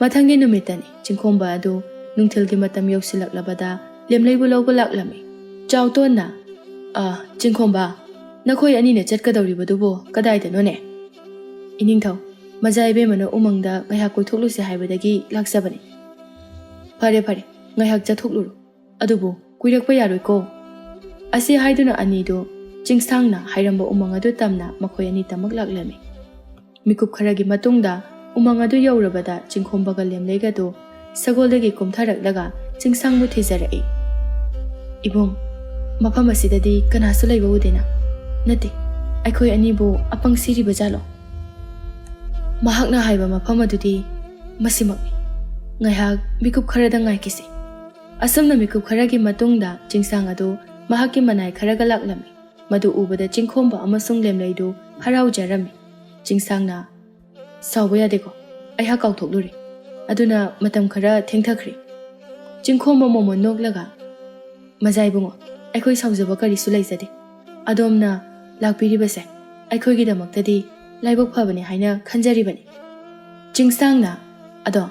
ꯃꯊꯪꯒꯤ ꯅꯨꯃꯤꯠꯇꯅꯤ꯫ ꯆꯤꯡꯈꯣꯝꯕ ꯑꯗꯨ ꯅꯨꯡꯊꯤꯜꯒꯤ ꯃꯇꯝ ꯌꯧꯁꯤꯜꯂꯛꯂꯕꯗ ꯂꯦꯝꯂꯩꯕꯨ ꯂꯧꯕ ꯂꯥꯛꯂꯝꯃꯤ꯫ ꯆꯥꯎꯇꯣꯟꯅ, "ꯑ, ꯆꯤꯡꯈꯣꯝꯕ, ꯅꯈꯣꯏ ꯑꯅꯤꯅ ꯆꯠꯀꯗꯧꯔꯤꯕꯗꯨꯕꯨ ꯀꯗꯥꯏꯗꯅꯣꯅꯦ?" "ꯏꯅꯤꯡꯊꯧ, ꯃꯖꯥ ꯏꯕꯦꯝꯃꯅ ꯎꯃꯪꯗ ꯉꯥꯏꯍꯥꯛ ꯀꯣꯏꯊꯣꯛꯂꯨꯁꯦ ꯍꯥꯏꯕꯗꯒꯤ ꯂꯥꯛꯆꯕꯅꯤ꯫" "ꯐꯔꯦ, ꯐꯔꯦ, ꯉꯥꯏꯍꯥꯛ ꯆꯠꯊꯣꯛꯂꯨꯔꯣ꯫ ꯑꯗꯨꯕꯨ ꯀꯨꯏꯔꯛꯄ ꯌꯥꯔꯣꯏꯀꯣ꯫" ꯑꯁꯤ ꯍꯥꯏꯗꯨꯅ ꯑꯅꯤꯗꯨ ꯆꯤꯡꯁꯥꯡꯅ ꯍꯥꯏꯔꯝꯕ ꯎꯃꯪ ꯑꯗꯨ ꯇꯝꯅ ꯃꯈꯣꯏ ꯑꯅꯤ ꯇꯃꯛ ꯂꯥꯛꯂꯝꯃꯤ꯫ ꯃꯤꯀꯨꯞ ꯈꯔꯒꯤ ꯃꯇꯨꯡꯗ ꯎꯃꯪ ꯑꯗꯨ ꯌꯧꯔꯕꯗ ꯆꯤꯡꯈꯣꯝꯕꯒ ꯂꯦꯝꯂꯩꯒꯗꯨ ꯁꯒꯣꯜꯗꯒꯤ ꯀꯨꯝꯊꯔꯛꯂꯒ ꯆꯤꯡꯁꯥꯡꯕꯨ ꯊꯤꯖꯔꯛꯏ꯫ "ꯏꯕꯨꯡ, ꯃꯐꯝ ꯑꯁꯤꯗꯗꯤ ꯀꯅꯥꯁꯨ ꯂꯩꯕ ꯎꯗꯦꯅ꯫ ꯅꯠꯇꯦ, ꯑꯩꯈꯣꯏ ꯑꯅꯤꯕꯨ ꯑꯄꯪ ꯁꯤꯔꯤꯕ ꯖꯥꯠꯂꯣ?" "ꯃꯍꯥꯛꯅ ꯍꯥꯏꯕ ꯃꯐꯝ ꯑꯗꯨꯗꯤ ꯃꯁꯤꯃꯛꯅꯤ꯫ ꯉꯥꯏꯍꯥꯛ ꯃꯤꯀꯨꯞ ꯈꯔꯗ ꯉꯥꯏꯈꯤꯁꯤ꯫" ꯑꯁꯨꯝꯅ ꯃꯤꯀꯨꯞ ꯈꯔꯒꯤ ꯃꯇꯨꯡꯗ ꯆꯤꯡꯁꯥꯡ ꯑꯗꯨ ꯃꯍꯥꯛꯀꯤ ꯃꯅꯥꯏ ꯈꯔꯒ ꯂꯥꯛꯂꯝꯃꯤ꯫ ꯃꯗꯨ ꯎꯕꯗ ꯆꯤꯡꯈꯣꯝꯕ ꯑꯃꯁꯨꯡ ꯂꯦꯝꯂꯩꯗꯨ ꯍꯔꯥꯎꯖꯔꯝꯃꯤ꯫ ꯆꯤꯡꯁꯥꯡꯅ, "ꯁꯥꯎꯕ ꯌꯥꯗꯦꯀꯣ, ꯑꯩꯍꯥꯛ ꯀꯥꯎꯊꯣꯛꯂꯨꯔꯦ꯫ ꯑꯗꯨꯅ ꯃꯇꯝ ꯈꯔ ꯊꯦꯡꯊꯈ꯭ꯔꯦ꯫" ꯆꯤꯡꯈꯣꯝꯕ ꯃꯣꯃꯣꯟ ꯅꯣꯛꯂꯒ, "ꯃꯖꯥ ꯏꯕꯨꯡꯉꯣ, ꯑꯩꯈꯣꯏ ꯁꯥꯎꯖꯕ ꯀꯔꯤꯁꯨ ꯂꯩꯖꯗꯦ꯫ ꯑꯗꯣꯝꯅ ꯂꯥꯛꯄꯤꯔꯤꯕꯁꯦ ꯑꯩꯈꯣꯏꯒꯤꯗꯃꯛꯇꯗꯤ ꯂꯥꯏꯕꯛ ꯐꯕꯅꯤ ꯍꯥꯏꯅ ꯈꯟꯖꯔꯤꯕꯅꯤ꯫" ꯆꯤꯡꯁꯥꯡꯅ, "ꯑꯗꯣ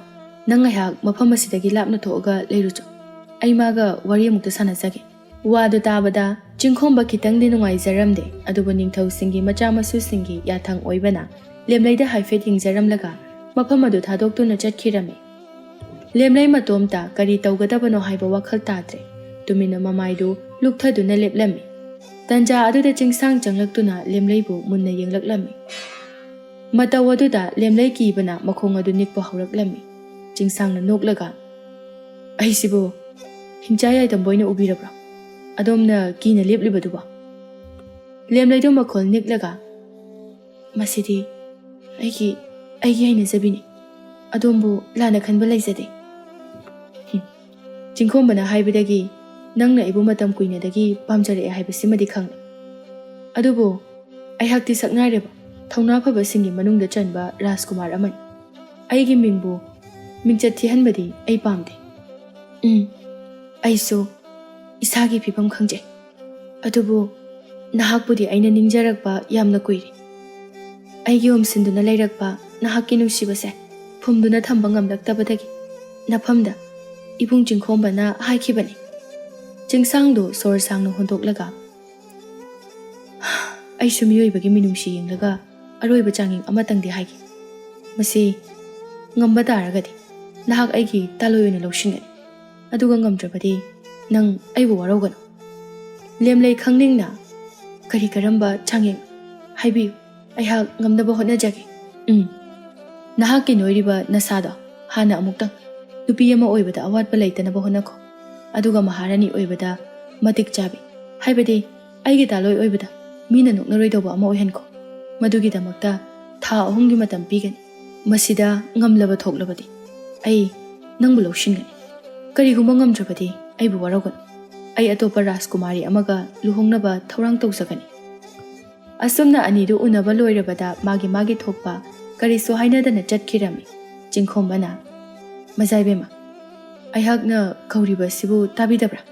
ꯅꯪ ꯉꯥꯏꯍꯥꯛ ꯃꯐꯝ ꯑꯁꯤꯗꯒꯤ ꯂꯥꯞꯅ ꯊꯣꯛꯑꯒ ꯂꯩꯔꯨꯆꯣ꯫ ꯑꯩ ꯃꯥꯒ ꯋꯥꯔꯤ ꯑꯃꯨꯛꯇ ꯁꯥꯟꯅꯖꯒꯦ꯫" ꯋꯥꯗꯨ ꯇꯥꯕꯗ ꯆꯤꯡꯈꯣꯝꯕ ꯈꯤꯇꯪꯗꯤ ꯅꯨꯡꯉꯥꯏꯖꯔꯝꯗꯦ, ꯑꯗꯨꯕꯨ ꯅꯤꯡꯊꯧꯁꯤꯡꯒꯤ ꯃꯆꯥ ꯃꯁꯨꯁꯤꯡꯒꯤ ꯌꯥꯊꯪ ꯑꯣꯏꯕꯅ ꯂꯦꯝꯂꯩꯗ ꯍꯥꯏꯐꯦꯠ ꯌꯦꯡꯖꯔꯝꯂꯒ ꯃꯐꯝ ꯑꯗꯨ ꯊꯥꯗꯣꯛꯇꯨꯅ ꯆꯠꯈꯤꯔꯝꯃꯤ꯫ ꯂꯦꯝꯂꯩ ꯃꯇꯣꯝꯇ ꯀꯔꯤ ꯇꯧꯒꯗꯕꯅꯣ ꯍꯥꯏꯕ ꯋꯥꯈꯜ ꯇꯥꯗ꯭ꯔꯦ꯫ ꯇꯨꯃꯤꯟꯅ ꯃꯃꯥꯏꯗꯨ ꯂꯨꯞꯊꯗꯨꯅ ꯂꯦꯞꯂꯝꯃꯤ꯫ ꯇꯟꯖꯥ ꯑꯗꯨꯗ ꯆꯤꯡꯁꯥꯡ ꯆꯪꯂꯛꯇꯨꯅ ꯂꯦꯝꯂꯩꯕꯨ ꯃꯨꯟꯅ ꯌꯦꯡꯂꯛꯂꯝꯃꯤ꯫ ꯃꯇꯧ ꯑꯗꯨꯗ ꯂꯦꯝꯂꯩ ꯀꯤꯕꯅ ꯃꯈꯣꯡ ꯑꯗꯨ ꯅꯤꯛꯄ ꯍꯧꯔꯛꯂꯝꯃꯤ꯫ ꯆꯤꯡꯁꯥꯡꯅ ꯅꯣꯛꯂꯒ, "ꯑꯩꯁꯤꯕꯨ ꯍꯤꯡꯆꯥ ꯌꯥꯏꯗꯝꯕ ꯑꯣꯏꯅ ꯎꯕꯤꯔꯕ꯭ꯔꯣ? ꯑꯗꯣꯝꯅ ꯀꯤꯅ ꯂꯦꯞꯂꯤꯕꯗꯨꯕꯣ?" ꯂꯦꯝꯂꯩꯗꯨ ꯃꯈꯣꯜ ꯅꯤꯛꯂꯒ, "ꯃꯁꯤꯗꯤ ꯑꯩꯒꯤ, ꯑꯩꯒꯤ ꯍꯩꯅꯖꯕꯤꯅꯤ꯫ ꯑꯗꯣꯝꯕꯨ ꯂꯥꯟꯅ ꯈꯟꯕ ꯂꯩꯖꯗꯦ꯫" "ꯍꯨꯝ, ꯆꯤꯡꯈꯣꯝꯕꯅ ꯍꯥꯏꯕꯗꯒꯤ ꯅꯪꯅ ꯑꯩꯕꯨ ꯃꯇꯝ ꯀꯨꯏꯅꯗꯒꯤ ꯄꯥꯝꯖꯔꯛꯑꯦ ꯍꯥꯏꯕꯁꯤꯃꯗꯤ ꯈꯪꯂꯦ꯫ ꯑꯗꯨꯕꯨ ꯑꯩꯍꯥꯛꯇꯤ ꯁꯛꯅꯥꯏꯔꯕ, ꯊꯧꯅꯥ ꯐꯕꯁꯤꯡꯒꯤ ꯃꯅꯨꯡꯗ ꯆꯟꯕ ꯔꯥꯖꯀꯨꯃꯥꯔ ꯑꯃꯅꯤ꯫ ꯑꯩꯒꯤ ꯃꯤꯡꯕꯨ ꯃꯤꯡꯆꯠ ꯊꯤꯍꯟꯕꯗꯤ ꯑꯩ ꯄꯥꯝꯗꯦ꯫" "ꯎꯝ, ꯑꯩꯁꯨ ꯏꯁꯥꯒꯤ ꯐꯤꯕꯝ ꯈꯪꯖꯩ꯫ ꯑꯗꯨꯕꯨ ꯅꯍꯥꯛꯄꯨꯗꯤ ꯑꯩꯅ ꯅꯤꯡꯖꯔꯛꯄ ꯌꯥꯝꯅ ꯀꯨꯏꯔꯦ꯫ ꯑꯩꯒꯤ ꯎꯝꯁꯤꯟꯗꯨꯅ ꯂꯩꯔꯛꯄ ꯅꯍꯥꯛꯀꯤ ꯅꯨꯡꯁꯤꯕꯁꯦ ꯐꯨꯝꯗꯨꯅ ꯊꯝꯕ ꯉꯝꯂꯛꯇꯕꯗꯒꯤ ꯅꯐꯝꯗ ꯏꯕꯨꯡ ꯆꯤꯡꯈꯣꯝꯕꯅ ꯍꯥꯏꯈꯤꯕꯅꯤ꯫" ꯆꯤꯡꯁꯥꯡꯗꯨ ꯁꯣꯔ ꯁꯥꯡꯅ ꯍꯣꯟꯗꯣꯛꯂꯒ, "ꯑꯩꯁꯨ ꯃꯤꯑꯣꯏꯕꯒꯤ ꯃꯤꯅꯨꯡꯁꯤ ꯌꯦꯡꯂꯒ ꯑꯔꯣꯏꯕ ꯆꯥꯡꯌꯦꯡ ꯑꯃꯇꯪꯗꯤ ꯍꯥꯏꯒꯦ꯫ ꯃꯁꯤ ꯉꯝꯕ ꯇꯥꯔꯒꯗꯤ ꯅꯍꯥꯛ ꯑꯩꯒꯤ ꯇꯥꯂꯣꯏ ꯑꯣꯏꯅ ꯂꯧꯁꯤꯟꯒꯅꯤ꯫ ꯑꯗꯨꯒ ꯉꯝꯗ꯭ꯔꯕꯗꯤ ꯅꯪ ꯑꯩꯕꯨ ꯋꯥꯔꯧꯒꯅꯨ꯫" ꯂꯦꯝꯂꯩ ꯈꯪꯅꯤꯡꯅ, "ꯀꯔꯤ ꯀꯔꯝꯕ ꯆꯥꯡꯌꯦꯡ? ꯍꯥꯏꯕꯤꯌꯨ, ꯑꯩꯍꯥꯛ ꯉꯝꯅꯕ ꯍꯣꯠꯅꯖꯒꯦ꯫" "ꯎꯝ, ꯅꯍꯥꯛꯀꯤ ꯅꯣꯏꯔꯤꯕ ꯅꯁꯥꯗꯣ ꯍꯥꯟꯅ ꯑꯃꯨꯛꯇꯪ ꯅꯨꯄꯤ ꯑꯃ ꯑꯣꯏꯕꯗ ꯑꯋꯥꯠꯄ ꯂꯩꯇꯅꯕ ꯍꯣꯠꯅꯈꯣ꯫ ꯑꯗꯨꯒ ꯃꯍꯥꯔꯥꯅꯤ ꯑꯣꯏꯕꯗ ꯃꯇꯤꯛ ꯆꯥꯕꯤ, ꯍꯥꯏꯕꯗꯤ ꯑꯩꯒꯤ ꯗꯥꯂꯣꯏ ꯑꯣꯏꯕꯗ ꯃꯤꯅ ꯅꯣꯛꯅꯔꯣꯏꯗꯧꯕ ꯑꯃ ꯑꯣꯏꯍꯟꯈꯣ꯫ ꯃꯗꯨꯒꯤꯗꯃꯛꯇ ꯊꯥ ꯑꯍꯨꯝꯒꯤ ꯃꯇꯝ ꯄꯤꯒꯅꯤ꯫ ꯃꯁꯤꯗ ꯉꯝꯂꯕ ꯊꯣꯛꯂꯕꯗꯤ ꯑꯩ ꯅꯪꯕꯨ ꯂꯧꯁꯤꯟꯒꯅꯤ꯫ ꯀꯔꯤꯒꯨꯝꯕ ꯉꯝꯗ꯭ꯔꯕꯗꯤ ꯑꯩꯕꯨ ꯋꯥꯔꯧꯒꯅꯨ꯫ ꯑꯩ ꯑꯇꯣꯞꯄ ꯔꯥꯖꯀꯨꯃꯥꯔꯤ ꯑꯃꯒ ꯂꯨꯍꯣꯡꯅꯕ ꯊꯧꯔꯥꯡ ꯇꯧꯖꯒꯅꯤ꯫" ꯑꯁꯨꯝꯅ ꯑꯅꯤꯗꯨ ꯎꯅꯕ ꯂꯣꯏꯔꯕꯗ ꯃꯥꯒꯤ ꯃꯥꯒꯤ ꯊꯣꯛꯄ ꯀꯔꯤꯁꯨ ꯍꯥꯏꯅꯗꯅ ꯆꯠꯈꯤꯔꯝꯃꯤ꯫ ꯆꯤꯡꯈꯣꯝꯕꯅ, "ꯃꯖꯥꯏꯕꯦꯝꯃ, ꯑꯩꯍꯥꯛꯅ ꯀꯧꯔꯤꯕ ꯑꯁꯤꯕꯨ ꯇꯥꯕꯤꯗꯕ꯭ꯔꯥ?"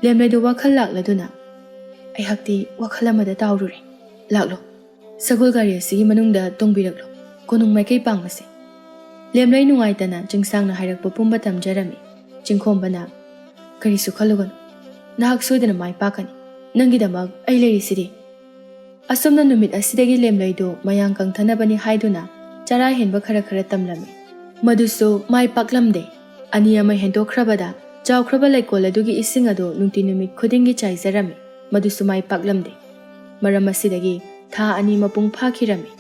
ꯂꯦꯝꯂꯩꯗꯨ ꯋꯥꯈꯜ ꯂꯥꯛꯂꯗꯨꯅ, "ꯑꯩꯍꯥꯛꯇꯤ ꯋꯥꯈꯜ ꯑꯃꯗ ꯇꯥꯎꯔꯨꯔꯦ꯫ ꯂꯥꯛꯂꯣ, ꯁꯒꯣꯜ ꯒꯥꯔꯤ ꯑꯁꯤꯒꯤ ꯃꯅꯨꯡꯗ ꯇꯣꯡꯕꯤꯔꯛꯂꯣ, ꯀꯣꯅꯨꯡ ꯃꯥꯏꯀꯩ ꯄꯥꯡꯂꯁꯦ꯫" ꯂꯦꯝꯂꯩ ꯅꯨꯡꯉꯥꯏꯇꯅ ꯆꯤꯡꯁꯥꯡꯅ ꯍꯥꯏꯔꯛꯄ ꯄꯨꯝꯕ ꯇꯝꯖꯔꯝꯃꯤ꯫ ꯆꯤꯡꯈꯣꯝꯕꯅ, "ꯀꯔꯤꯁꯨ ꯈꯜꯂꯨꯒꯅꯨ, ꯅꯍꯥꯛ ꯁꯣꯏꯗꯅ ꯃꯥꯏ ꯄꯥꯛꯀꯅꯤ꯫ ꯅꯪꯒꯤꯗꯃꯛ ꯑꯩ ꯂꯩꯔꯤꯁꯤꯗꯤ꯫" ꯑꯁꯨꯝꯅ ꯅꯨꯃꯤꯠ ꯑꯁꯤꯗꯒꯤ ꯂꯦꯝꯂꯩꯗꯨ ꯃꯌꯥꯡ ꯀꯪꯊꯅꯕꯅꯤ ꯍꯥꯏꯗꯨꯅ ꯆꯔꯥ ꯍꯦꯟꯕ ꯈꯔ ꯈꯔ ꯇꯝꯂꯝꯃꯤ꯫ ꯃꯗꯨꯁꯨ ꯃꯥꯏ ꯄꯥꯛꯂꯝꯗꯦ꯫ ꯑꯅꯤ ꯑꯃ ꯍꯦꯟꯗꯣꯛꯈ꯭ꯔꯕꯗ ꯆꯥꯎꯈ꯭ꯔꯕ ꯂꯩꯀꯣꯜ ꯑꯗꯨꯒꯤ ꯏꯁꯤꯡ ꯑꯗꯨ ꯅꯨꯡꯇꯤ ꯅꯨꯃꯤꯠ ꯈꯨꯗꯤꯡꯒꯤ ꯆꯥꯏꯖꯔꯝꯃꯤ꯫ ꯃꯗꯨꯁꯨ ꯃꯥꯏ ꯄꯥꯛꯂꯝꯗꯦ꯫ ꯃꯔꯝ ꯑꯁꯤꯗꯒꯤ ꯊꯥ ꯑꯅꯤ ꯃꯄꯨꯡ ꯐꯥꯈꯤꯔꯝꯃꯤ꯫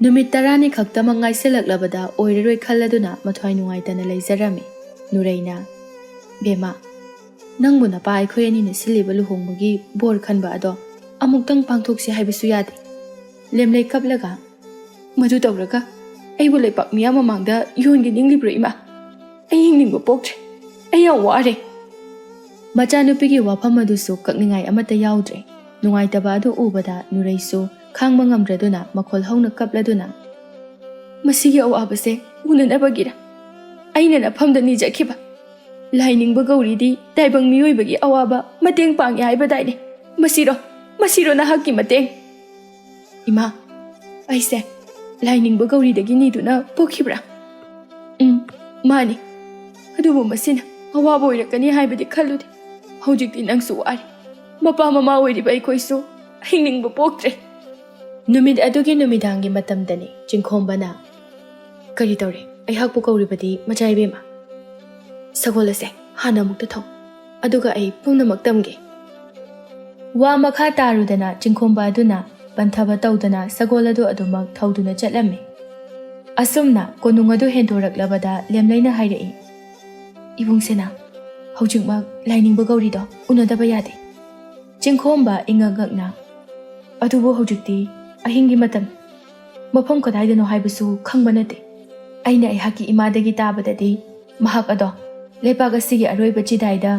ꯅꯨꯃꯤꯠ ꯇꯔꯥꯅꯤ ꯈꯛꯇꯃꯛ ꯉꯥꯏꯁꯤꯜꯂꯛꯂꯕꯗ ꯑꯣꯏꯔꯔꯣꯏ ꯈꯜꯂꯗꯨꯅ ꯃꯊ꯭ꯋꯥꯏ ꯅꯨꯡꯉꯥꯏꯇꯅ ꯂꯩꯖꯔꯝꯃꯤ꯫ ꯅꯨꯔꯩꯅ, "ꯕꯦꯝꯃ, ꯅꯪꯕꯨ ꯅꯄꯥ ꯑꯩꯈꯣꯏ ꯑꯅꯤꯅ ꯁꯤꯜꯂꯤꯕ ꯂꯨꯍꯣꯡꯕꯒꯤ ꯕꯣꯔ ꯈꯟꯕ ꯑꯗꯣ ꯑꯃꯨꯛꯇꯪ ꯄꯥꯡꯊꯣꯛꯁꯤ ꯍꯥꯏꯕꯁꯨ ꯌꯥꯗꯦ꯫" ꯂꯦꯝꯂꯩ ꯀꯞꯂꯒ, "ꯃꯗꯨ ꯇꯧꯔꯒ ꯑꯩꯕꯨ ꯂꯩꯄꯥꯛ ꯃꯤꯌꯥꯝ ꯃꯃꯥꯡꯗ ꯌꯣꯟꯈꯤꯅꯤꯡꯂꯤꯕ꯭ꯔꯣ ꯏꯃꯥ? ꯑꯩ ꯍꯤꯡꯅꯤꯡꯕ ꯄꯣꯛꯇ꯭ꯔꯦ꯫ ꯑꯩ ꯌꯥꯝ ꯋꯥꯔꯦ꯫" ꯃꯆꯥꯅꯨꯄꯤꯒꯤ ꯋꯥꯐꯝ ꯑꯗꯨꯁꯨ ꯀꯛꯅꯤꯡꯉꯥꯏ ꯑꯃꯠꯇ ꯌꯥꯎꯗ꯭ꯔꯦ꯫ ꯅꯨꯡꯉꯥꯏꯇꯕ ꯑꯗꯨ ꯎꯕꯗ ꯅꯨꯔꯩꯁꯨ ꯈꯥꯡꯕ ꯉꯝꯗ꯭ꯔꯗꯨꯅ ꯃꯈꯣꯜ ꯍꯧꯅ ꯀꯞꯂꯗꯨꯅ, "ꯃꯁꯤꯒꯤ ꯑꯋꯥꯕꯁꯦ ꯎꯅꯅꯕꯒꯤꯔ ꯑꯩꯅ ꯅꯐꯝꯗ ꯅꯤꯖꯈꯤꯕ? ꯂꯥꯏꯅꯤꯡꯕ ꯒꯧꯔꯤꯗꯤ ꯇꯥꯏꯕꯪ ꯃꯤꯑꯣꯏꯕꯒꯤ ꯑꯋꯥꯕ ꯃꯇꯦꯡ ꯄꯥꯡꯉꯤ ꯍꯥꯏꯕꯗꯥꯏꯅꯦ? ꯃꯁꯤꯔꯣ, ꯃꯁꯤꯔꯣ ꯅꯍꯥꯛꯀꯤ ꯃꯇꯦꯡ?" "ꯏꯃꯥ, ꯑꯩꯁꯦ ꯂꯥꯏꯅꯤꯡꯕ ꯒꯧꯔꯤꯗꯒꯤ ꯅꯤꯗꯨꯅ ꯄꯣꯛꯈꯤꯕ꯭ꯔꯥ?" "ꯎꯝ, ꯃꯥꯅꯤ꯫ ꯑꯗꯨꯕꯨ ꯃꯁꯤꯅ ꯑꯋꯥꯕ ꯑꯣꯏꯔꯛꯀꯅꯤ ꯍꯥꯏꯕꯗꯤ ꯈꯜꯂꯨꯗꯦ꯫ ꯍꯧꯖꯤꯛꯇꯤ ꯅꯪꯁꯨ ꯋꯥꯔꯦ꯫ ꯃꯄꯥ ꯃꯃꯥ ꯑꯣꯏꯔꯤꯕ ꯑꯩꯈꯣꯏꯁꯨ ꯍꯤꯡꯅꯤꯡꯕ ꯄꯣꯛꯇ꯭ꯔꯦ꯫" ꯅꯨꯃꯤꯠ ꯑꯗꯨꯒꯤ ꯅꯨꯃꯤꯗꯥꯡꯒꯤ ꯃꯇꯝꯗꯅꯤ ꯆꯤꯡꯈꯣꯝꯕꯅ, "ꯀꯔꯤ ꯇꯧꯔꯦ? ꯑꯩꯍꯥꯛꯄꯨ ꯀꯧꯔꯤꯕꯗꯤ ꯃꯆꯥ ꯏꯕꯦꯝꯃ? ꯁꯒꯣꯜ ꯑꯁꯦ ꯍꯥꯟꯅ ꯑꯃꯨꯛꯇ ꯊꯧ꯫" ꯑꯗꯨꯒ ꯑꯩ ꯄꯨꯝꯅꯃꯛ ꯇꯝꯒꯦ꯫ ꯋꯥ ꯃꯈꯥ ꯇꯥꯔꯨꯗꯅ ꯆꯤꯡꯈꯣꯝꯕ ꯑꯗꯨꯅ ꯄꯟꯊꯕ ꯇꯧꯗꯅ ꯁꯒꯣꯜ ꯑꯗꯨ ꯑꯗꯨꯃꯛ ꯊꯧꯗꯨꯅ ꯆꯠꯂꯝꯃꯤ꯫ ꯑꯁꯨꯝꯅ ꯀꯣꯅꯨꯡ ꯑꯗꯨ ꯍꯦꯟꯗꯣꯔꯛꯂꯕꯗ ꯂꯦꯝꯂꯩꯅ ꯍꯥꯏꯔꯛꯏ, "ꯏꯕꯨꯡ ꯁꯦꯅꯥ, ꯍꯧꯖꯤꯛꯃꯛ ꯂꯥꯏꯅꯤꯡꯕ ꯒꯧꯔꯤꯗꯣ ꯎꯅꯗꯕ ꯌꯥꯗꯦ꯫" ꯆꯤꯡꯈꯣꯝꯕ ꯏꯉꯛ ꯉꯛꯅ, "ꯑꯗꯨꯕꯨ ꯍꯧꯖꯤꯛꯇꯤ ꯑꯍꯤꯡꯒꯤ ꯃꯇꯝ, ꯃꯐꯝ ꯀꯗꯥꯏꯗꯅꯣ ꯍꯥꯏꯕꯁꯨ ꯈꯪꯕ ꯅꯠꯇꯦ꯫ ꯑꯩꯅ ꯑꯩꯍꯥꯛꯀꯤ ꯏꯃꯥꯗꯒꯤ ꯇꯥꯕꯗꯗꯤ ꯃꯍꯥꯛ ꯑꯗꯣ ꯂꯩꯄꯥꯛ ꯑꯁꯤꯒꯤ ꯑꯔꯣꯏꯕ ꯆꯤꯗꯥꯏꯗ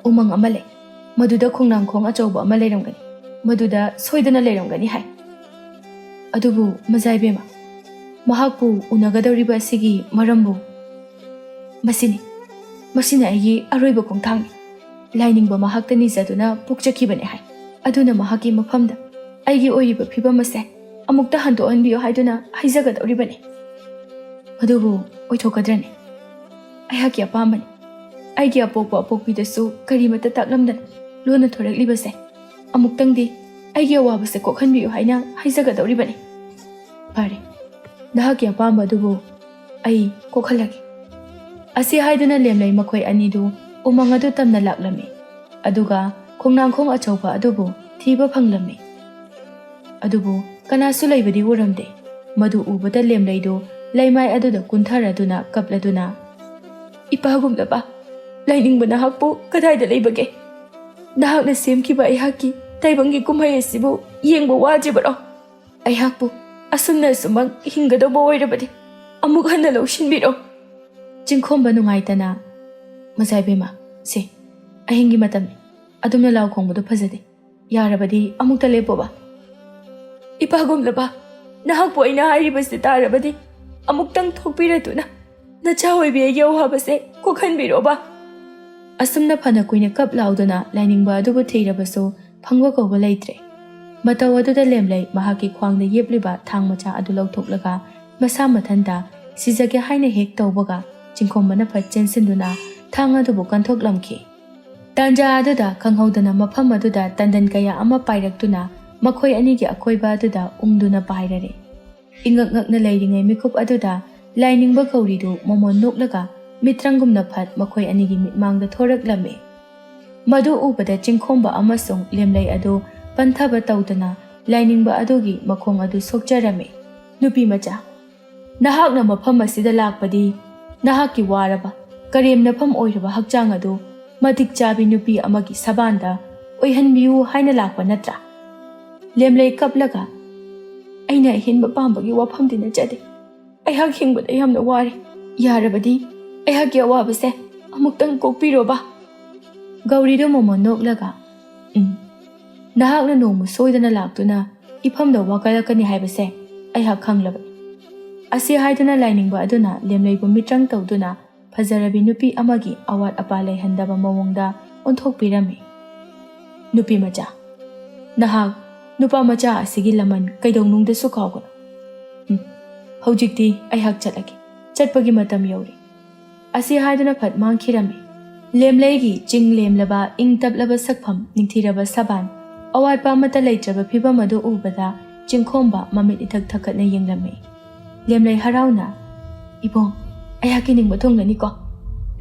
ꯎꯃꯪ ꯑꯃ ꯂꯩ, ꯃꯗꯨꯗ ꯈꯣꯡꯅꯥꯡꯈꯣꯡ ꯑꯆꯧꯕ ꯑꯃ ꯂꯩꯔꯝꯒꯅꯤ, ꯃꯗꯨꯗ ꯁꯣꯏꯗꯅ ꯂꯩꯔꯝꯒꯅꯤ ꯍꯥꯏ꯫ ꯑꯗꯨꯕꯨ ꯃꯖꯥꯏꯕꯦꯝꯃ, ꯃꯍꯥꯛꯄꯨ ꯎꯅꯒꯗꯧꯔꯤꯕ ꯑꯁꯤꯒꯤ ꯃꯔꯝꯕꯨ ꯃꯁꯤꯅꯤ, ꯃꯁꯤꯅ ꯑꯩꯒꯤ ꯑꯔꯣꯏꯕ ꯈꯣꯡꯊꯥꯡꯅꯤ꯫ ꯂꯥꯏꯅꯤꯡꯕ ꯃꯍꯥꯛꯇ ꯅꯤꯖꯗꯨꯅ ꯄꯣꯛꯆꯈꯤꯕꯅꯤ ꯍꯥꯏ꯫ ꯑꯗꯨꯅ ꯃꯍꯥꯛꯀꯤ ꯃꯐꯝꯗ ꯑꯩꯒꯤ ꯑꯣꯏꯔꯤꯕ ꯐꯤꯕꯝ ꯑꯁꯦ ꯑꯃꯨꯛꯇ ꯍꯟꯗꯣꯛꯍꯟꯕꯤꯌꯨ ꯍꯥꯏꯗꯨꯅ ꯍꯥꯏꯖꯒꯗꯧꯔꯤꯕꯅꯤ꯫ ꯑꯗꯨꯕꯨ ꯑꯣꯏꯊꯣꯛꯀꯗ꯭ꯔꯅꯤ? ꯑꯩꯍꯥꯛꯀꯤ ꯑꯄꯥꯝꯕꯅꯤ꯫ ꯑꯩꯒꯤ ꯑꯄꯣꯛꯄ ꯑꯄꯣꯛꯄꯤꯗꯁꯨ ꯀꯔꯤꯃꯠꯇ ꯇꯥꯛꯂꯝꯗꯅ ꯂꯣꯟꯅ ꯊꯣꯔꯛꯂꯤꯕꯁꯦ ꯑꯃꯨꯛꯇꯪꯗꯤ ꯑꯩꯒꯤ ꯑꯋꯥꯕꯁꯦ ꯀꯣꯛꯍꯟꯕꯤꯌꯨ ꯍꯥꯏꯅ ꯍꯥꯏꯖꯒꯗꯧꯔꯤꯕꯅꯤ꯫ ꯐꯔꯦ, ꯅꯍꯥꯛꯀꯤ ꯑꯄꯥꯝꯕ ꯑꯗꯨꯕꯨ ꯑꯩ ꯀꯣꯛꯍꯜꯂꯒꯦ꯫" ꯑꯁꯤ ꯍꯥꯏꯗꯨꯅ ꯂꯦꯝꯂꯩ ꯃꯈꯣꯏ ꯑꯅꯤꯗꯨ ꯎꯃꯪ ꯑꯗꯨ ꯇꯝꯅ ꯂꯥꯛꯂꯝꯃꯤ꯫ ꯑꯗꯨꯒ ꯈꯣꯡꯅꯥꯡꯈꯣꯡ ꯑꯆꯧꯕ ꯑꯗꯨꯕꯨ ꯊꯤꯕ ꯐꯪꯂꯝꯃꯤ꯫ ꯑꯗꯨꯕꯨ ꯀꯅꯥꯁꯨ ꯂꯩꯕꯗꯤ ꯎꯔꯝꯗꯦ꯫ ꯃꯗꯨ ꯎꯕꯗ ꯂꯦꯝꯂꯩꯗꯨ ꯂꯩꯃꯥꯏ ꯑꯗꯨꯗ ꯀꯨꯟꯊꯔꯗꯨꯅ ꯀꯞꯂꯗꯨꯅ, "ꯏꯄꯥꯒꯨꯝꯂꯕ ꯂꯥꯏꯅꯤꯡꯕ ꯅꯍꯥꯛꯄꯨ ꯀꯗꯥꯏꯗ ꯂꯩꯕꯒꯦ? ꯅꯍꯥꯛꯅ ꯁꯦꯝꯈꯤꯕ ꯑꯩꯍꯥꯛꯀꯤ ꯇꯥꯏꯕꯪꯒꯤ ꯀꯨꯝꯍꯩ ꯑꯁꯤꯕꯨ ꯌꯦꯡꯕ ꯋꯥꯗ꯭ꯔꯤꯕꯔꯣ? ꯑꯩꯍꯥꯛꯄꯨ ꯑꯁꯨꯝꯅ ꯑꯁꯨꯃꯛ ꯍꯤꯡꯒꯗꯧꯕ ꯑꯣꯏꯔꯕꯗꯤ ꯑꯃꯨꯛ ꯍꯟꯅ ꯂꯧꯁꯤꯟꯕꯤꯔꯣ꯫" ꯆꯤꯡꯈꯣꯝꯕ ꯅꯨꯡꯉꯥꯏꯇꯅ, "ꯃꯖꯥꯏꯕꯦꯝꯃ, ꯁꯦ, ꯑꯍꯤꯡꯒꯤ ꯃꯇꯝꯅꯤ, ꯑꯗꯨꯝꯅ ꯂꯥꯎ ꯈꯣꯡꯕꯗꯨ ꯐꯖꯗꯦ꯫ ꯌꯥꯔꯕꯗꯤ ꯑꯃꯨꯛꯇ ꯂꯦꯞꯄꯣꯕ꯫" "ꯏꯄꯥꯒꯨꯝꯂꯕ ꯅꯍꯥꯛꯄꯨ ꯑꯩꯅ ꯍꯥꯏꯔꯤꯕꯁꯤ ꯇꯥꯔꯕꯗꯤ ꯑꯃꯨꯛꯇꯪ ꯊꯣꯛꯄꯤꯔꯗꯨꯅ ꯅꯆꯥ ꯑꯣꯏꯕꯤ ꯑꯩꯒꯤ ꯑꯋꯥꯕꯁꯦ ꯀꯣꯛꯍꯟꯕꯤꯔꯣꯕ꯫" ꯑꯁꯨꯝꯅ ꯐꯅ ꯀꯨꯏꯅ ꯀꯞ ꯂꯥꯎꯗꯨꯅ ꯂꯥꯏꯅꯤꯡꯕ ꯑꯗꯨꯕꯨ ꯊꯤꯔꯕꯁꯨ ꯐꯪꯕ ꯀꯧꯕ ꯂꯩꯇ꯭ꯔꯦ꯫ ꯃꯇꯧ ꯑꯗꯨꯗ ꯂꯦꯝꯂꯩ ꯃꯍꯥꯛꯀꯤ ꯈ꯭ꯋꯥꯡꯗ ꯌꯦꯞꯂꯤꯕ ꯊꯥꯡ ꯃꯆꯥ ꯑꯗꯨ ꯂꯧꯊꯣꯛꯂꯒ ꯃꯁꯥ ꯃꯊꯟꯇ ꯁꯤꯖꯒꯦ ꯍꯥꯏꯅ ꯍꯦꯛ ꯇꯧꯕꯒ ꯆꯤꯡꯈꯣꯝꯕꯅ ꯐꯠ ꯆꯦꯟꯁꯤꯟꯗꯨꯅ ꯊꯥꯡ ꯑꯗꯨꯕꯨ ꯀꯟꯊꯣꯛꯂꯝꯈꯤ꯫ ꯇꯥꯟꯖꯥ ꯑꯗꯨꯗ ꯈꯪꯍꯧꯗꯅ ꯃꯐꯝ ꯑꯗꯨꯗ ꯇꯟꯗꯟ ꯀꯌꯥ ꯑꯃ ꯄꯥꯏꯔꯛꯇꯨꯅ ꯃꯈꯣꯏ ꯑꯅꯤꯒꯤ ꯑꯀꯣꯏꯕ ꯑꯗꯨꯗ ꯎꯪꯗꯨꯅ ꯄꯥꯏꯔꯔꯦ꯫ ꯏꯉꯛ ꯉꯛꯅ ꯂꯩꯔꯤꯉꯩ ꯃꯤꯀꯨꯞ ꯑꯗꯨꯗ ꯂꯥꯏꯅꯤꯡꯕ ꯒꯧꯔꯤꯗꯨ ꯃꯃꯣꯟ ꯅꯣꯛꯂꯒ ꯃꯤꯇ꯭ꯔꯪꯒꯨꯝꯅ ꯐꯠ ꯃꯈꯣꯏ ꯑꯅꯤꯒꯤ ꯃꯤꯠꯃꯥꯡꯗ ꯊꯣꯔꯛꯂꯝꯃꯤ꯫ ꯃꯗꯨ ꯎꯕꯗ ꯆꯤꯡꯈꯣꯝꯕ ꯑꯃꯁꯨꯡ ꯂꯦꯝꯂꯩ ꯑꯗꯨ ꯄꯟꯊꯕ ꯇꯧꯗꯅ ꯂꯥꯏꯅꯤꯡꯕ ꯑꯗꯨꯒꯤ ꯃꯈꯣꯡ ꯑꯗꯨ ꯁꯣꯛꯆꯔꯝꯃꯤ꯫ "ꯅꯨꯄꯤ ꯃꯆꯥ, ꯅꯍꯥꯛꯅ ꯃꯐꯝ ꯑꯁꯤꯗ ꯂꯥꯛꯄꯗꯤ ꯅꯍꯥꯛꯀꯤ ꯋꯥꯔꯕ, ꯀꯔꯦꯝꯅꯐꯝ ꯑꯣꯏꯔꯕ ꯍꯛꯆꯥꯡ ꯑꯗꯨ ꯃꯇꯤꯛ ꯆꯥꯕꯤ ꯅꯨꯄꯤ ꯑꯃꯒꯤ ꯁꯕꯥꯟꯗ ꯑꯣꯏꯍꯟꯕꯤꯌꯨ ꯍꯥꯏꯅ ꯂꯥꯛꯄ ꯅꯠꯇ꯭ꯔꯥ?" ꯂꯦꯝꯂꯩ ꯀꯞꯂꯒ, "ꯑꯩꯅ ꯑꯍꯦꯟꯕ ꯄꯥꯝꯕꯒꯤ ꯋꯥꯐꯝꯗꯤ ꯅꯠꯆꯗꯦ꯫ ꯑꯩꯍꯥꯛ ꯍꯤꯡꯕꯗ ꯌꯥꯝꯅ ꯋꯥꯔꯦ꯫ ꯌꯥꯔꯕꯗꯤ ꯑꯩꯍꯥꯛꯀꯤ ꯑꯋꯥꯕꯁꯦ ꯑꯃꯨꯛꯇꯪ ꯀꯣꯛꯄꯤꯔꯣꯕ꯫" ꯒꯧꯔꯤꯗꯨ ꯃꯣꯃꯣꯟ ꯅꯣꯛꯂꯒ, "ꯎꯝ, ꯅꯍꯥꯛꯅ ꯅꯣꯡꯃ ꯁꯣꯏꯗꯅ ꯂꯥꯛꯇꯨꯅ ꯏꯐꯝꯗ ꯋꯥꯀꯠꯂꯛꯀꯅꯤ ꯍꯥꯏꯕꯁꯦ ꯑꯩꯍꯥꯛ ꯈꯪꯂꯕꯅꯤ꯫" ꯑꯁꯤ ꯍꯥꯏꯗꯨꯅ ꯂꯥꯏꯅꯤꯡꯕ ꯑꯗꯨꯅ ꯂꯦꯝꯂꯩꯕꯨ ꯃꯤꯇ꯭ꯔꯪ ꯇꯧꯗꯨꯅ ꯐꯖꯔꯕꯤ ꯅꯨꯄꯤ ꯑꯃꯒꯤ ꯑꯋꯥꯠ ꯑꯄꯥ ꯂꯩꯍꯟꯗꯕ ꯃꯑꯣꯡꯗ ꯑꯣꯟꯊꯣꯛꯄꯤꯔꯝꯃꯤ꯫ "ꯅꯨꯄꯤ ꯃꯆꯥ, ꯅꯍꯥꯛ ꯅꯨꯄꯥ ꯃꯆꯥ ꯑꯁꯤꯒꯤ ꯂꯃꯟ ꯀꯩꯗꯧꯅꯨꯡꯗꯁꯨ ꯀꯥꯎꯒꯅꯨ꯫ ꯎꯝ, ꯍꯧꯖꯤꯛꯇꯤ ꯑꯩꯍꯥꯛ ꯆꯠꯂꯒꯦ꯫ ꯆꯠꯄꯒꯤ ꯃꯇꯝ ꯌꯧꯔꯦ꯫" ꯑꯁꯤ ꯍꯥꯏꯗꯨꯅ ꯐꯠ ꯃꯥꯡꯈꯤꯔꯝꯃꯤ꯫ ꯂꯦꯝꯂꯩꯒꯤ ꯆꯤꯡ ꯂꯦꯝꯂꯕ, ꯏꯪ ꯇꯞꯂꯕ ꯁꯛꯐꯝ, ꯅꯤꯡꯊꯤꯔꯕ ꯁꯕꯥꯟ, ꯑꯋꯥꯠꯄ ꯑꯃꯠꯇ ꯂꯩꯇ꯭ꯔꯕ ꯐꯤꯕꯝ ꯑꯗꯨ ꯎꯕꯗ ꯆꯤꯡꯈꯣꯝꯕ ꯃꯃꯤꯠ ꯏꯊꯛ ꯊꯛꯀꯠꯅ ꯌꯦꯡꯂꯝꯃꯤ꯫ ꯂꯦꯝꯂꯩ ꯍꯔꯥꯎꯅ, "ꯏꯕꯣꯡ, ꯑꯩꯍꯥꯛꯀꯤ ꯅꯤꯡꯕ ꯊꯨꯡꯂꯅꯤꯀꯣ?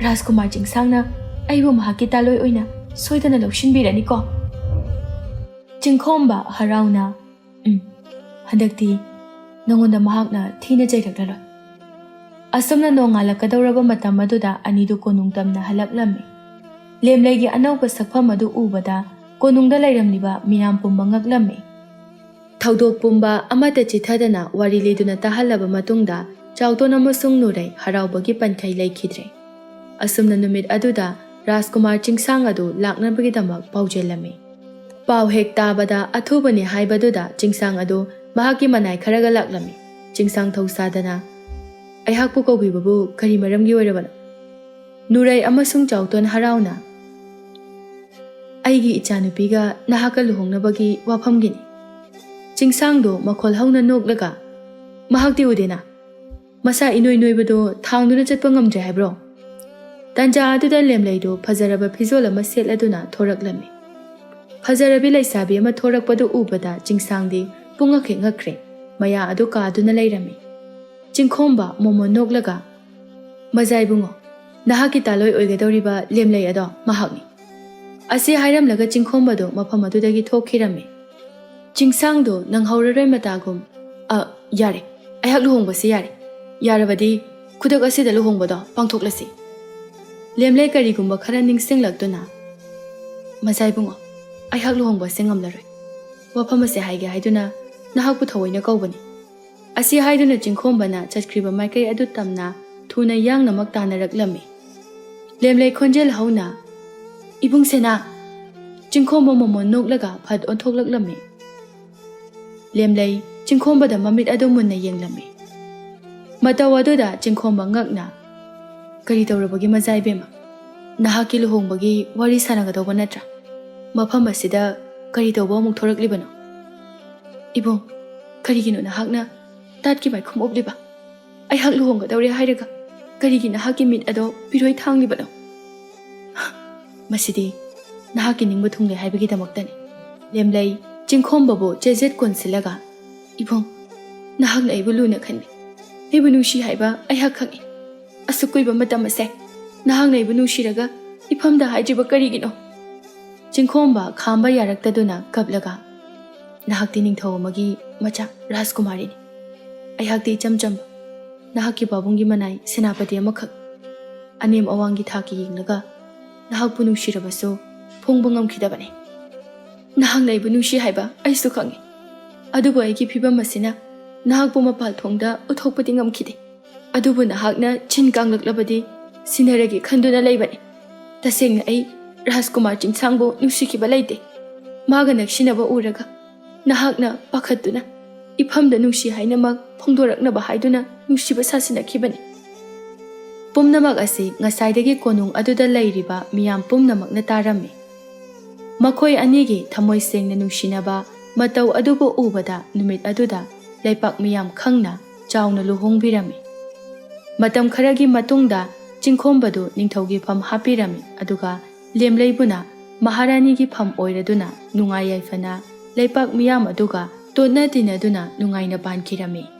ꯔꯥꯖꯀꯨꯃꯥꯔ ꯆꯤꯡꯁꯥꯡꯅ ꯑꯩꯕꯨ ꯃꯍꯥꯛꯀꯤ ꯇꯥꯂꯣꯏ ꯑꯣꯏꯅ ꯁꯣꯏꯗꯅ ꯂꯧꯁꯤꯟꯕꯤꯔꯅꯤꯀꯣ?" ꯆꯤꯡꯈꯣꯝꯕ ꯍꯔꯥꯎꯅ, "ꯎꯝ, ꯍꯟꯗꯛꯇꯤ ꯅꯉꯣꯟꯗ ꯃꯍꯥꯛꯅ ꯊꯤꯅ ꯆꯩꯔꯛꯂꯔꯣꯏ꯫" ꯑꯁꯨꯝꯅ ꯅꯣꯡꯉꯥꯜꯂꯛꯀꯗꯧꯔꯕ ꯃꯇꯝ ꯑꯗꯨꯗ ꯑꯅꯤꯗꯨ ꯀꯣꯅꯨꯡ ꯇꯝꯅ ꯍꯜꯂꯛꯂꯝꯃꯤ꯫ ꯂꯦꯝꯂꯩꯒꯤ ꯑꯅꯧꯕ ꯁꯛꯐꯝ ꯑꯗꯨ ꯎꯕꯗ ꯀꯣꯅꯨꯡꯗ ꯂꯩꯔꯝꯂꯤꯕ ꯃꯤꯌꯥꯝ ꯄꯨꯝꯕ ꯉꯛꯂꯝꯃꯤ꯫ ꯊꯧꯗꯣꯛ ꯄꯨꯝꯕ ꯑꯃꯠꯇ ꯆꯤꯊꯗꯅ ꯋꯥꯔꯤ ꯂꯤꯗꯨꯅ ꯇꯥꯍꯜꯂꯕ ꯃꯇꯨꯡꯗ ꯆꯥꯎꯇꯣꯟ ꯑꯃꯁꯨꯡ ꯅꯨꯔꯩ ꯍꯔꯥꯎꯕꯒꯤ ꯄꯟꯈꯩ ꯂꯩꯈꯤꯗ꯭ꯔꯦ꯫ ꯑꯁꯨꯝꯅ ꯅꯨꯃꯤꯠ ꯑꯗꯨꯗ ꯔꯥꯖꯀꯨꯃꯥꯔ ꯆꯤꯡꯁꯥꯡ ꯑꯗꯨ ꯂꯥꯛꯅꯕꯒꯤꯗꯃꯛ ꯄꯥꯎꯖꯦꯜꯂꯝꯃꯤ꯫ ꯄꯥꯎ ꯍꯦꯛ ꯇꯥꯕꯗ ꯑꯊꯨꯕꯅꯤ ꯍꯥꯏꯕꯗꯨꯗ ꯆꯤꯡꯁꯥꯡ ꯑꯗꯨ ꯃꯍꯥꯛꯀꯤ ꯃꯅꯥꯏ ꯈꯔꯒ ꯂꯥꯛꯂꯝꯃꯤ꯫ ꯆꯤꯡꯁꯥꯡ ꯊꯧꯁꯥꯗꯅ, "ꯑꯩꯍꯥꯛꯄꯨ ꯀꯧꯕꯤꯕꯕꯨ ꯀꯔꯤ ꯃꯔꯝꯒꯤ ꯑꯣꯏꯔꯕꯅꯣ?" ꯅꯨꯔꯩ ꯑꯃꯁꯨꯡ ꯆꯥꯎꯇꯣꯟ ꯍꯔꯥꯎꯅ, "ꯑꯩꯒꯤ ꯏꯆꯥꯅꯨꯄꯤꯒ ꯅꯍꯥꯛꯀ ꯂꯨꯍꯣꯡꯅꯕꯒꯤ ꯋꯥꯐꯝꯒꯤꯅꯤ꯫" ꯆꯤꯡꯁꯥꯡꯗꯣ ꯃꯈꯣꯜ ꯍꯧꯅ ꯅꯣꯛꯂꯒ, "ꯃꯍꯥꯛꯇꯤ ꯎꯗꯦꯅ? ꯃꯁꯥ ꯏꯅꯣꯏ ꯅꯣꯏꯕꯗꯣ ꯊꯥꯡꯗꯨꯅ ꯆꯠꯄ ꯉꯝꯗ꯭ꯔꯦ ꯍꯥꯏꯕ꯭ꯔꯣ?" ꯇꯟꯖꯥ ꯑꯗꯨꯗ ꯂꯦꯝꯂꯩꯗꯣ ꯐꯖꯔꯕ ꯐꯤꯖꯣꯜ ꯑꯃ ꯁꯦꯠꯂꯗꯨꯅ ꯊꯣꯔꯛꯂꯝꯃꯤ꯫ ꯐꯖꯔꯕꯤ ꯂꯩꯁꯥꯕꯤ ꯑꯃ ꯊꯣꯔꯛꯄꯗꯨ ꯎꯕꯗ ꯆꯤꯡꯁꯥꯡꯗꯤ ꯄꯨꯡꯉꯛ ꯍꯦꯛ ꯉꯛꯈ꯭ꯔꯦ꯫ ꯃꯌꯥ ꯑꯗꯨ ꯀꯥꯗꯨꯅ ꯂꯩꯔꯝꯃꯤ꯫ ꯆꯤꯡꯈꯣꯝꯕ ꯃꯣꯃꯣꯟ ꯅꯣꯛꯂꯒ, "ꯃꯖꯥ ꯏꯕꯨꯡꯉꯣ, ꯅꯍꯥꯛꯀꯤ ꯇꯥꯂꯣꯏ ꯑꯣꯏꯒꯗꯧꯔꯤꯕ ꯂꯦꯝꯂꯩ ꯑꯗꯣ ꯃꯍꯥꯛꯅꯤ꯫" ꯑꯁꯤ ꯍꯥꯏꯔꯝꯂꯒ ꯆꯤꯡꯈꯣꯝꯕꯗꯨ ꯃꯐꯝ ꯑꯗꯨꯗꯒꯤ ꯊꯣꯛꯈꯤꯔꯝꯃꯤ꯫ "ꯆꯤꯡꯁꯥꯡꯗꯨ ꯅꯪꯍꯧꯔꯔꯣꯏ ꯃꯇꯥꯒꯨꯝ꯫ ꯑ, ꯌꯥꯔꯦ, ꯑꯩꯍꯥꯛ ꯂꯨꯍꯣꯡꯕꯁꯤ ꯌꯥꯔꯦ꯫ ꯌꯥꯔꯕꯗꯤ ꯈꯨꯗꯛ ꯑꯁꯤꯗ ꯂꯨꯍꯣꯡꯕꯗꯣ ꯄꯥꯡꯊꯣꯛꯂꯁꯤ꯫" ꯂꯦꯝꯂꯩ ꯀꯔꯤꯒꯨꯝꯕ ꯈꯔ ꯅꯤꯡꯁꯤꯡꯂꯛꯇꯨꯅ, "ꯃꯖꯥ ꯏꯕꯨꯡꯉꯣ, ꯑꯩꯍꯥꯛ ꯂꯨꯍꯣꯡꯕꯁꯦ ꯉꯝꯂꯔꯣꯏ꯫ ꯋꯥꯐꯝ ꯑꯁꯦ ꯍꯥꯏꯒꯦ ꯍꯥꯏꯗꯨꯅ ꯅꯍꯥꯛꯄꯨ ꯊꯑꯣꯏꯅ ꯀꯧꯕꯅꯤ꯫" ꯑꯁꯤ ꯍꯥꯏꯗꯨꯅ ꯆꯤꯡꯈꯣꯝꯕꯅ ꯆꯠꯈ꯭ꯔꯤꯕ ꯃꯥꯏꯀꯩ ꯑꯗꯨ ꯇꯝꯅ ꯊꯨꯅ ꯌꯥꯡꯅꯃꯛ ꯇꯥꯟꯅꯔꯛꯂꯝꯃꯤ꯫ ꯂꯦꯝꯂꯩ ꯈꯣꯟꯖꯦꯜ ꯍꯧꯅ, "ꯏꯕꯨꯡ ꯁꯦꯅꯥ!" ꯆꯤꯡꯈꯣꯝꯕ ꯃꯃꯣꯟ ꯅꯣꯛꯂꯒ ꯐꯠ ꯑꯣꯟꯊꯣꯛꯂꯛꯂꯝꯃꯤ꯫ ꯂꯦꯝꯂꯩ ꯆꯤꯡꯈꯣꯝꯕꯗ ꯃꯃꯤꯠ ꯑꯗꯨ ꯃꯨꯟꯅ ꯌꯦꯡꯂꯝꯃꯤ꯫ ꯃꯇꯧ ꯑꯗꯨꯗ ꯆꯤꯡꯈꯣꯝꯕ ꯉꯛꯅ, "ꯀꯔꯤ ꯇꯧꯔꯕꯒꯦ ꯃꯖꯥ ꯏꯕꯦꯝꯃ? ꯅꯍꯥꯛꯀꯤ ꯂꯨꯍꯣꯡꯕꯒꯤ ꯋꯥꯔꯤ ꯁꯥꯟꯅꯒꯗꯧꯕ ꯅꯠꯇ꯭ꯔꯥ? ꯃꯐꯝ ꯑꯁꯤꯗ ꯀꯔꯤ ꯇꯧꯕ ꯑꯃꯨꯛ ꯊꯣꯔꯛꯂꯤꯕꯅꯣ?" "ꯏꯕꯨꯡ, ꯀꯔꯤꯒꯤꯅꯣ ꯅꯍꯥꯛꯅ ꯇꯥꯠꯀꯤ ꯃꯥꯏꯈꯨꯝ ꯎꯞꯂꯤꯕ? ꯑꯩꯍꯥꯛ ꯂꯨꯍꯣꯡꯒꯗꯧꯔꯦ ꯍꯥꯏꯔꯒ ꯀꯔꯤꯒꯤ ꯅꯍꯥꯛꯀꯤ ꯃꯤꯠ ꯑꯗꯣ ꯄꯤꯔꯣꯏ ꯊꯥꯡꯂꯤꯕꯅꯣ?" "ꯃꯁꯤꯗꯤ ꯅꯍꯥꯛꯀꯤ ꯅꯤꯡꯕ ꯊꯨꯡꯂꯦ ꯍꯥꯏꯕꯒꯤꯗꯃꯛꯇꯅꯤ꯫" ꯂꯦꯝꯂꯩ ꯆꯤꯡꯈꯣꯝꯕꯕꯨ ꯆꯦꯖꯦꯠ ꯀꯣꯟꯁꯤꯜꯂꯒ, "ꯏꯕꯨꯡ, ꯅꯍꯥꯛꯅ ꯑꯩꯕꯨ ꯂꯨꯅ ꯈꯟꯕꯤ, ꯑꯩꯕꯨ ꯅꯨꯡꯁꯤ ꯍꯥꯏꯕ ꯑꯩꯍꯥꯛ ꯈꯪꯏ꯫ ꯑꯁꯨꯛ ꯀꯨꯏꯕ ꯃꯇꯝ ꯑꯁꯦ ꯅꯍꯥꯛꯅ ꯑꯩꯕꯨ ꯅꯨꯡꯁꯤꯔꯒ ꯏꯐꯝꯗ ꯍꯥꯏꯗ꯭ꯔꯤꯕ ꯀꯔꯤꯒꯤꯅꯣ?" ꯆꯤꯡꯈꯣꯝꯕ ꯈꯥꯝꯕ ꯌꯥꯔꯛꯇꯗꯨꯅ ꯀꯞꯂꯒ, "ꯅꯍꯥꯛꯇꯤ ꯅꯤꯡꯊꯧ ꯑꯃꯒꯤ ꯃꯆꯥ ꯔꯥꯖꯀꯨꯃꯥꯔꯤꯅꯤ꯫ ꯑꯩꯍꯥꯛꯇꯤ ꯏꯆꯝ ꯆꯝꯕ ꯅꯍꯥꯛꯀꯤ ꯄꯥꯕꯨꯡꯒꯤ ꯃꯅꯥꯏ ꯁꯦꯅꯥꯄꯇꯤ ꯑꯃꯈꯛ꯫ ꯑꯅꯦꯝ ꯑꯋꯥꯡꯒꯤ ꯊꯥꯛꯀꯤ ꯌꯦꯡꯂꯒ ꯅꯍꯥꯛꯄꯨ ꯅꯨꯡꯁꯤꯔꯕꯁꯨ ꯐꯣꯡꯕ ꯉꯝꯈꯤꯗꯕꯅꯤ꯫ ꯅꯍꯥꯛꯅ ꯑꯩꯕꯨ ꯅꯨꯡꯁꯤ ꯍꯥꯏꯕ ꯑꯩꯁꯨ ꯈꯪꯏ, ꯑꯗꯨꯕꯨ ꯑꯩꯒꯤ ꯐꯤꯕꯝ ꯑꯁꯤꯅ ꯅꯍꯥꯛꯄꯨ ꯃꯄꯥꯜ ꯊꯣꯡꯗ ꯎꯠꯊꯣꯛꯄꯗꯤ ꯉꯝꯈꯤꯗꯦ꯫ ꯑꯗꯨꯕꯨ ꯅꯍꯥꯛꯅ ꯁꯤꯟ ꯀꯥꯡꯂꯛꯂꯕꯗꯤ ꯁꯤꯟꯅꯔꯒꯦ ꯈꯟꯗꯨꯅ ꯂꯩꯕꯅꯤ꯫ ꯇꯁꯦꯡꯅ ꯑꯩ ꯔꯥꯖꯀꯨꯃꯥꯔ ꯆꯤꯡꯁꯥꯡꯕꯨ ꯅꯨꯡꯁꯤꯈꯤꯕ ꯂꯩꯇꯦ꯫ ꯃꯥꯒ ꯅꯛꯁꯤꯟꯅꯕ ꯎꯔꯒ ꯅꯍꯥꯛꯅ ꯄꯥꯈꯠꯇꯨꯅ ꯏꯐꯝꯗ ꯅꯨꯡꯁꯤ ꯍꯥꯏꯅꯃꯛ ꯐꯣꯡꯗꯣꯔꯛꯅꯕ ꯍꯥꯏꯗꯨꯅ ꯅꯨꯡꯁꯤꯕ ꯁꯥꯁꯤꯟꯅꯈꯤꯕꯅꯤ꯫" ꯄꯨꯝꯅꯃꯛ ꯑꯁꯤ ꯉꯁꯥꯏꯗꯒꯤ ꯀꯣꯅꯨꯡ ꯑꯗꯨꯗ ꯂꯩꯔꯤꯕ ꯃꯤꯌꯥꯝ ꯄꯨꯝꯅꯃꯛꯅ ꯇꯥꯔꯝꯃꯤ꯫ ꯃꯈꯣꯏ ꯑꯅꯤꯒꯤ ꯊꯃꯣꯏ ꯁꯦꯡꯅ ꯅꯨꯡꯁꯤꯅꯕ ꯃꯇꯧ ꯑꯗꯨꯕꯨ ꯎꯕꯗ ꯅꯨꯃꯤꯠ ꯑꯗꯨꯗ ꯂꯩꯄꯥꯛ ꯃꯤꯌꯥꯝ ꯈꯪꯅ ꯆꯥꯎꯅ ꯂꯨꯍꯣꯡꯕꯤꯔꯝꯃꯤ꯫ ꯃꯇꯝ ꯈꯔꯒꯤ ꯃꯇꯨꯡꯗ ꯆꯤꯡꯈꯣꯝꯕꯗꯨ ꯅꯤꯡꯊꯧꯒꯤ ꯐꯝ ꯍꯥꯞꯄꯤꯔꯝꯃꯤ, ꯑꯗꯨꯒ ꯂꯦꯝꯂꯩꯕꯨꯅ ꯃꯍꯥꯔꯥꯅꯤꯒꯤ ꯐꯝ ꯑꯣꯏꯔꯗꯨꯅ ꯅꯨꯡꯉꯥꯏ ꯌꯥꯏꯐꯅ ꯂꯩꯄꯥꯛ ꯃꯤꯌꯥꯝ ꯑꯗꯨꯒ ꯇꯣꯠꯅ ꯇꯤꯟꯅꯗꯨꯅ ꯅꯨꯡꯉꯥꯏꯅ ꯄꯥꯟꯈꯤꯔꯝꯃꯤ꯫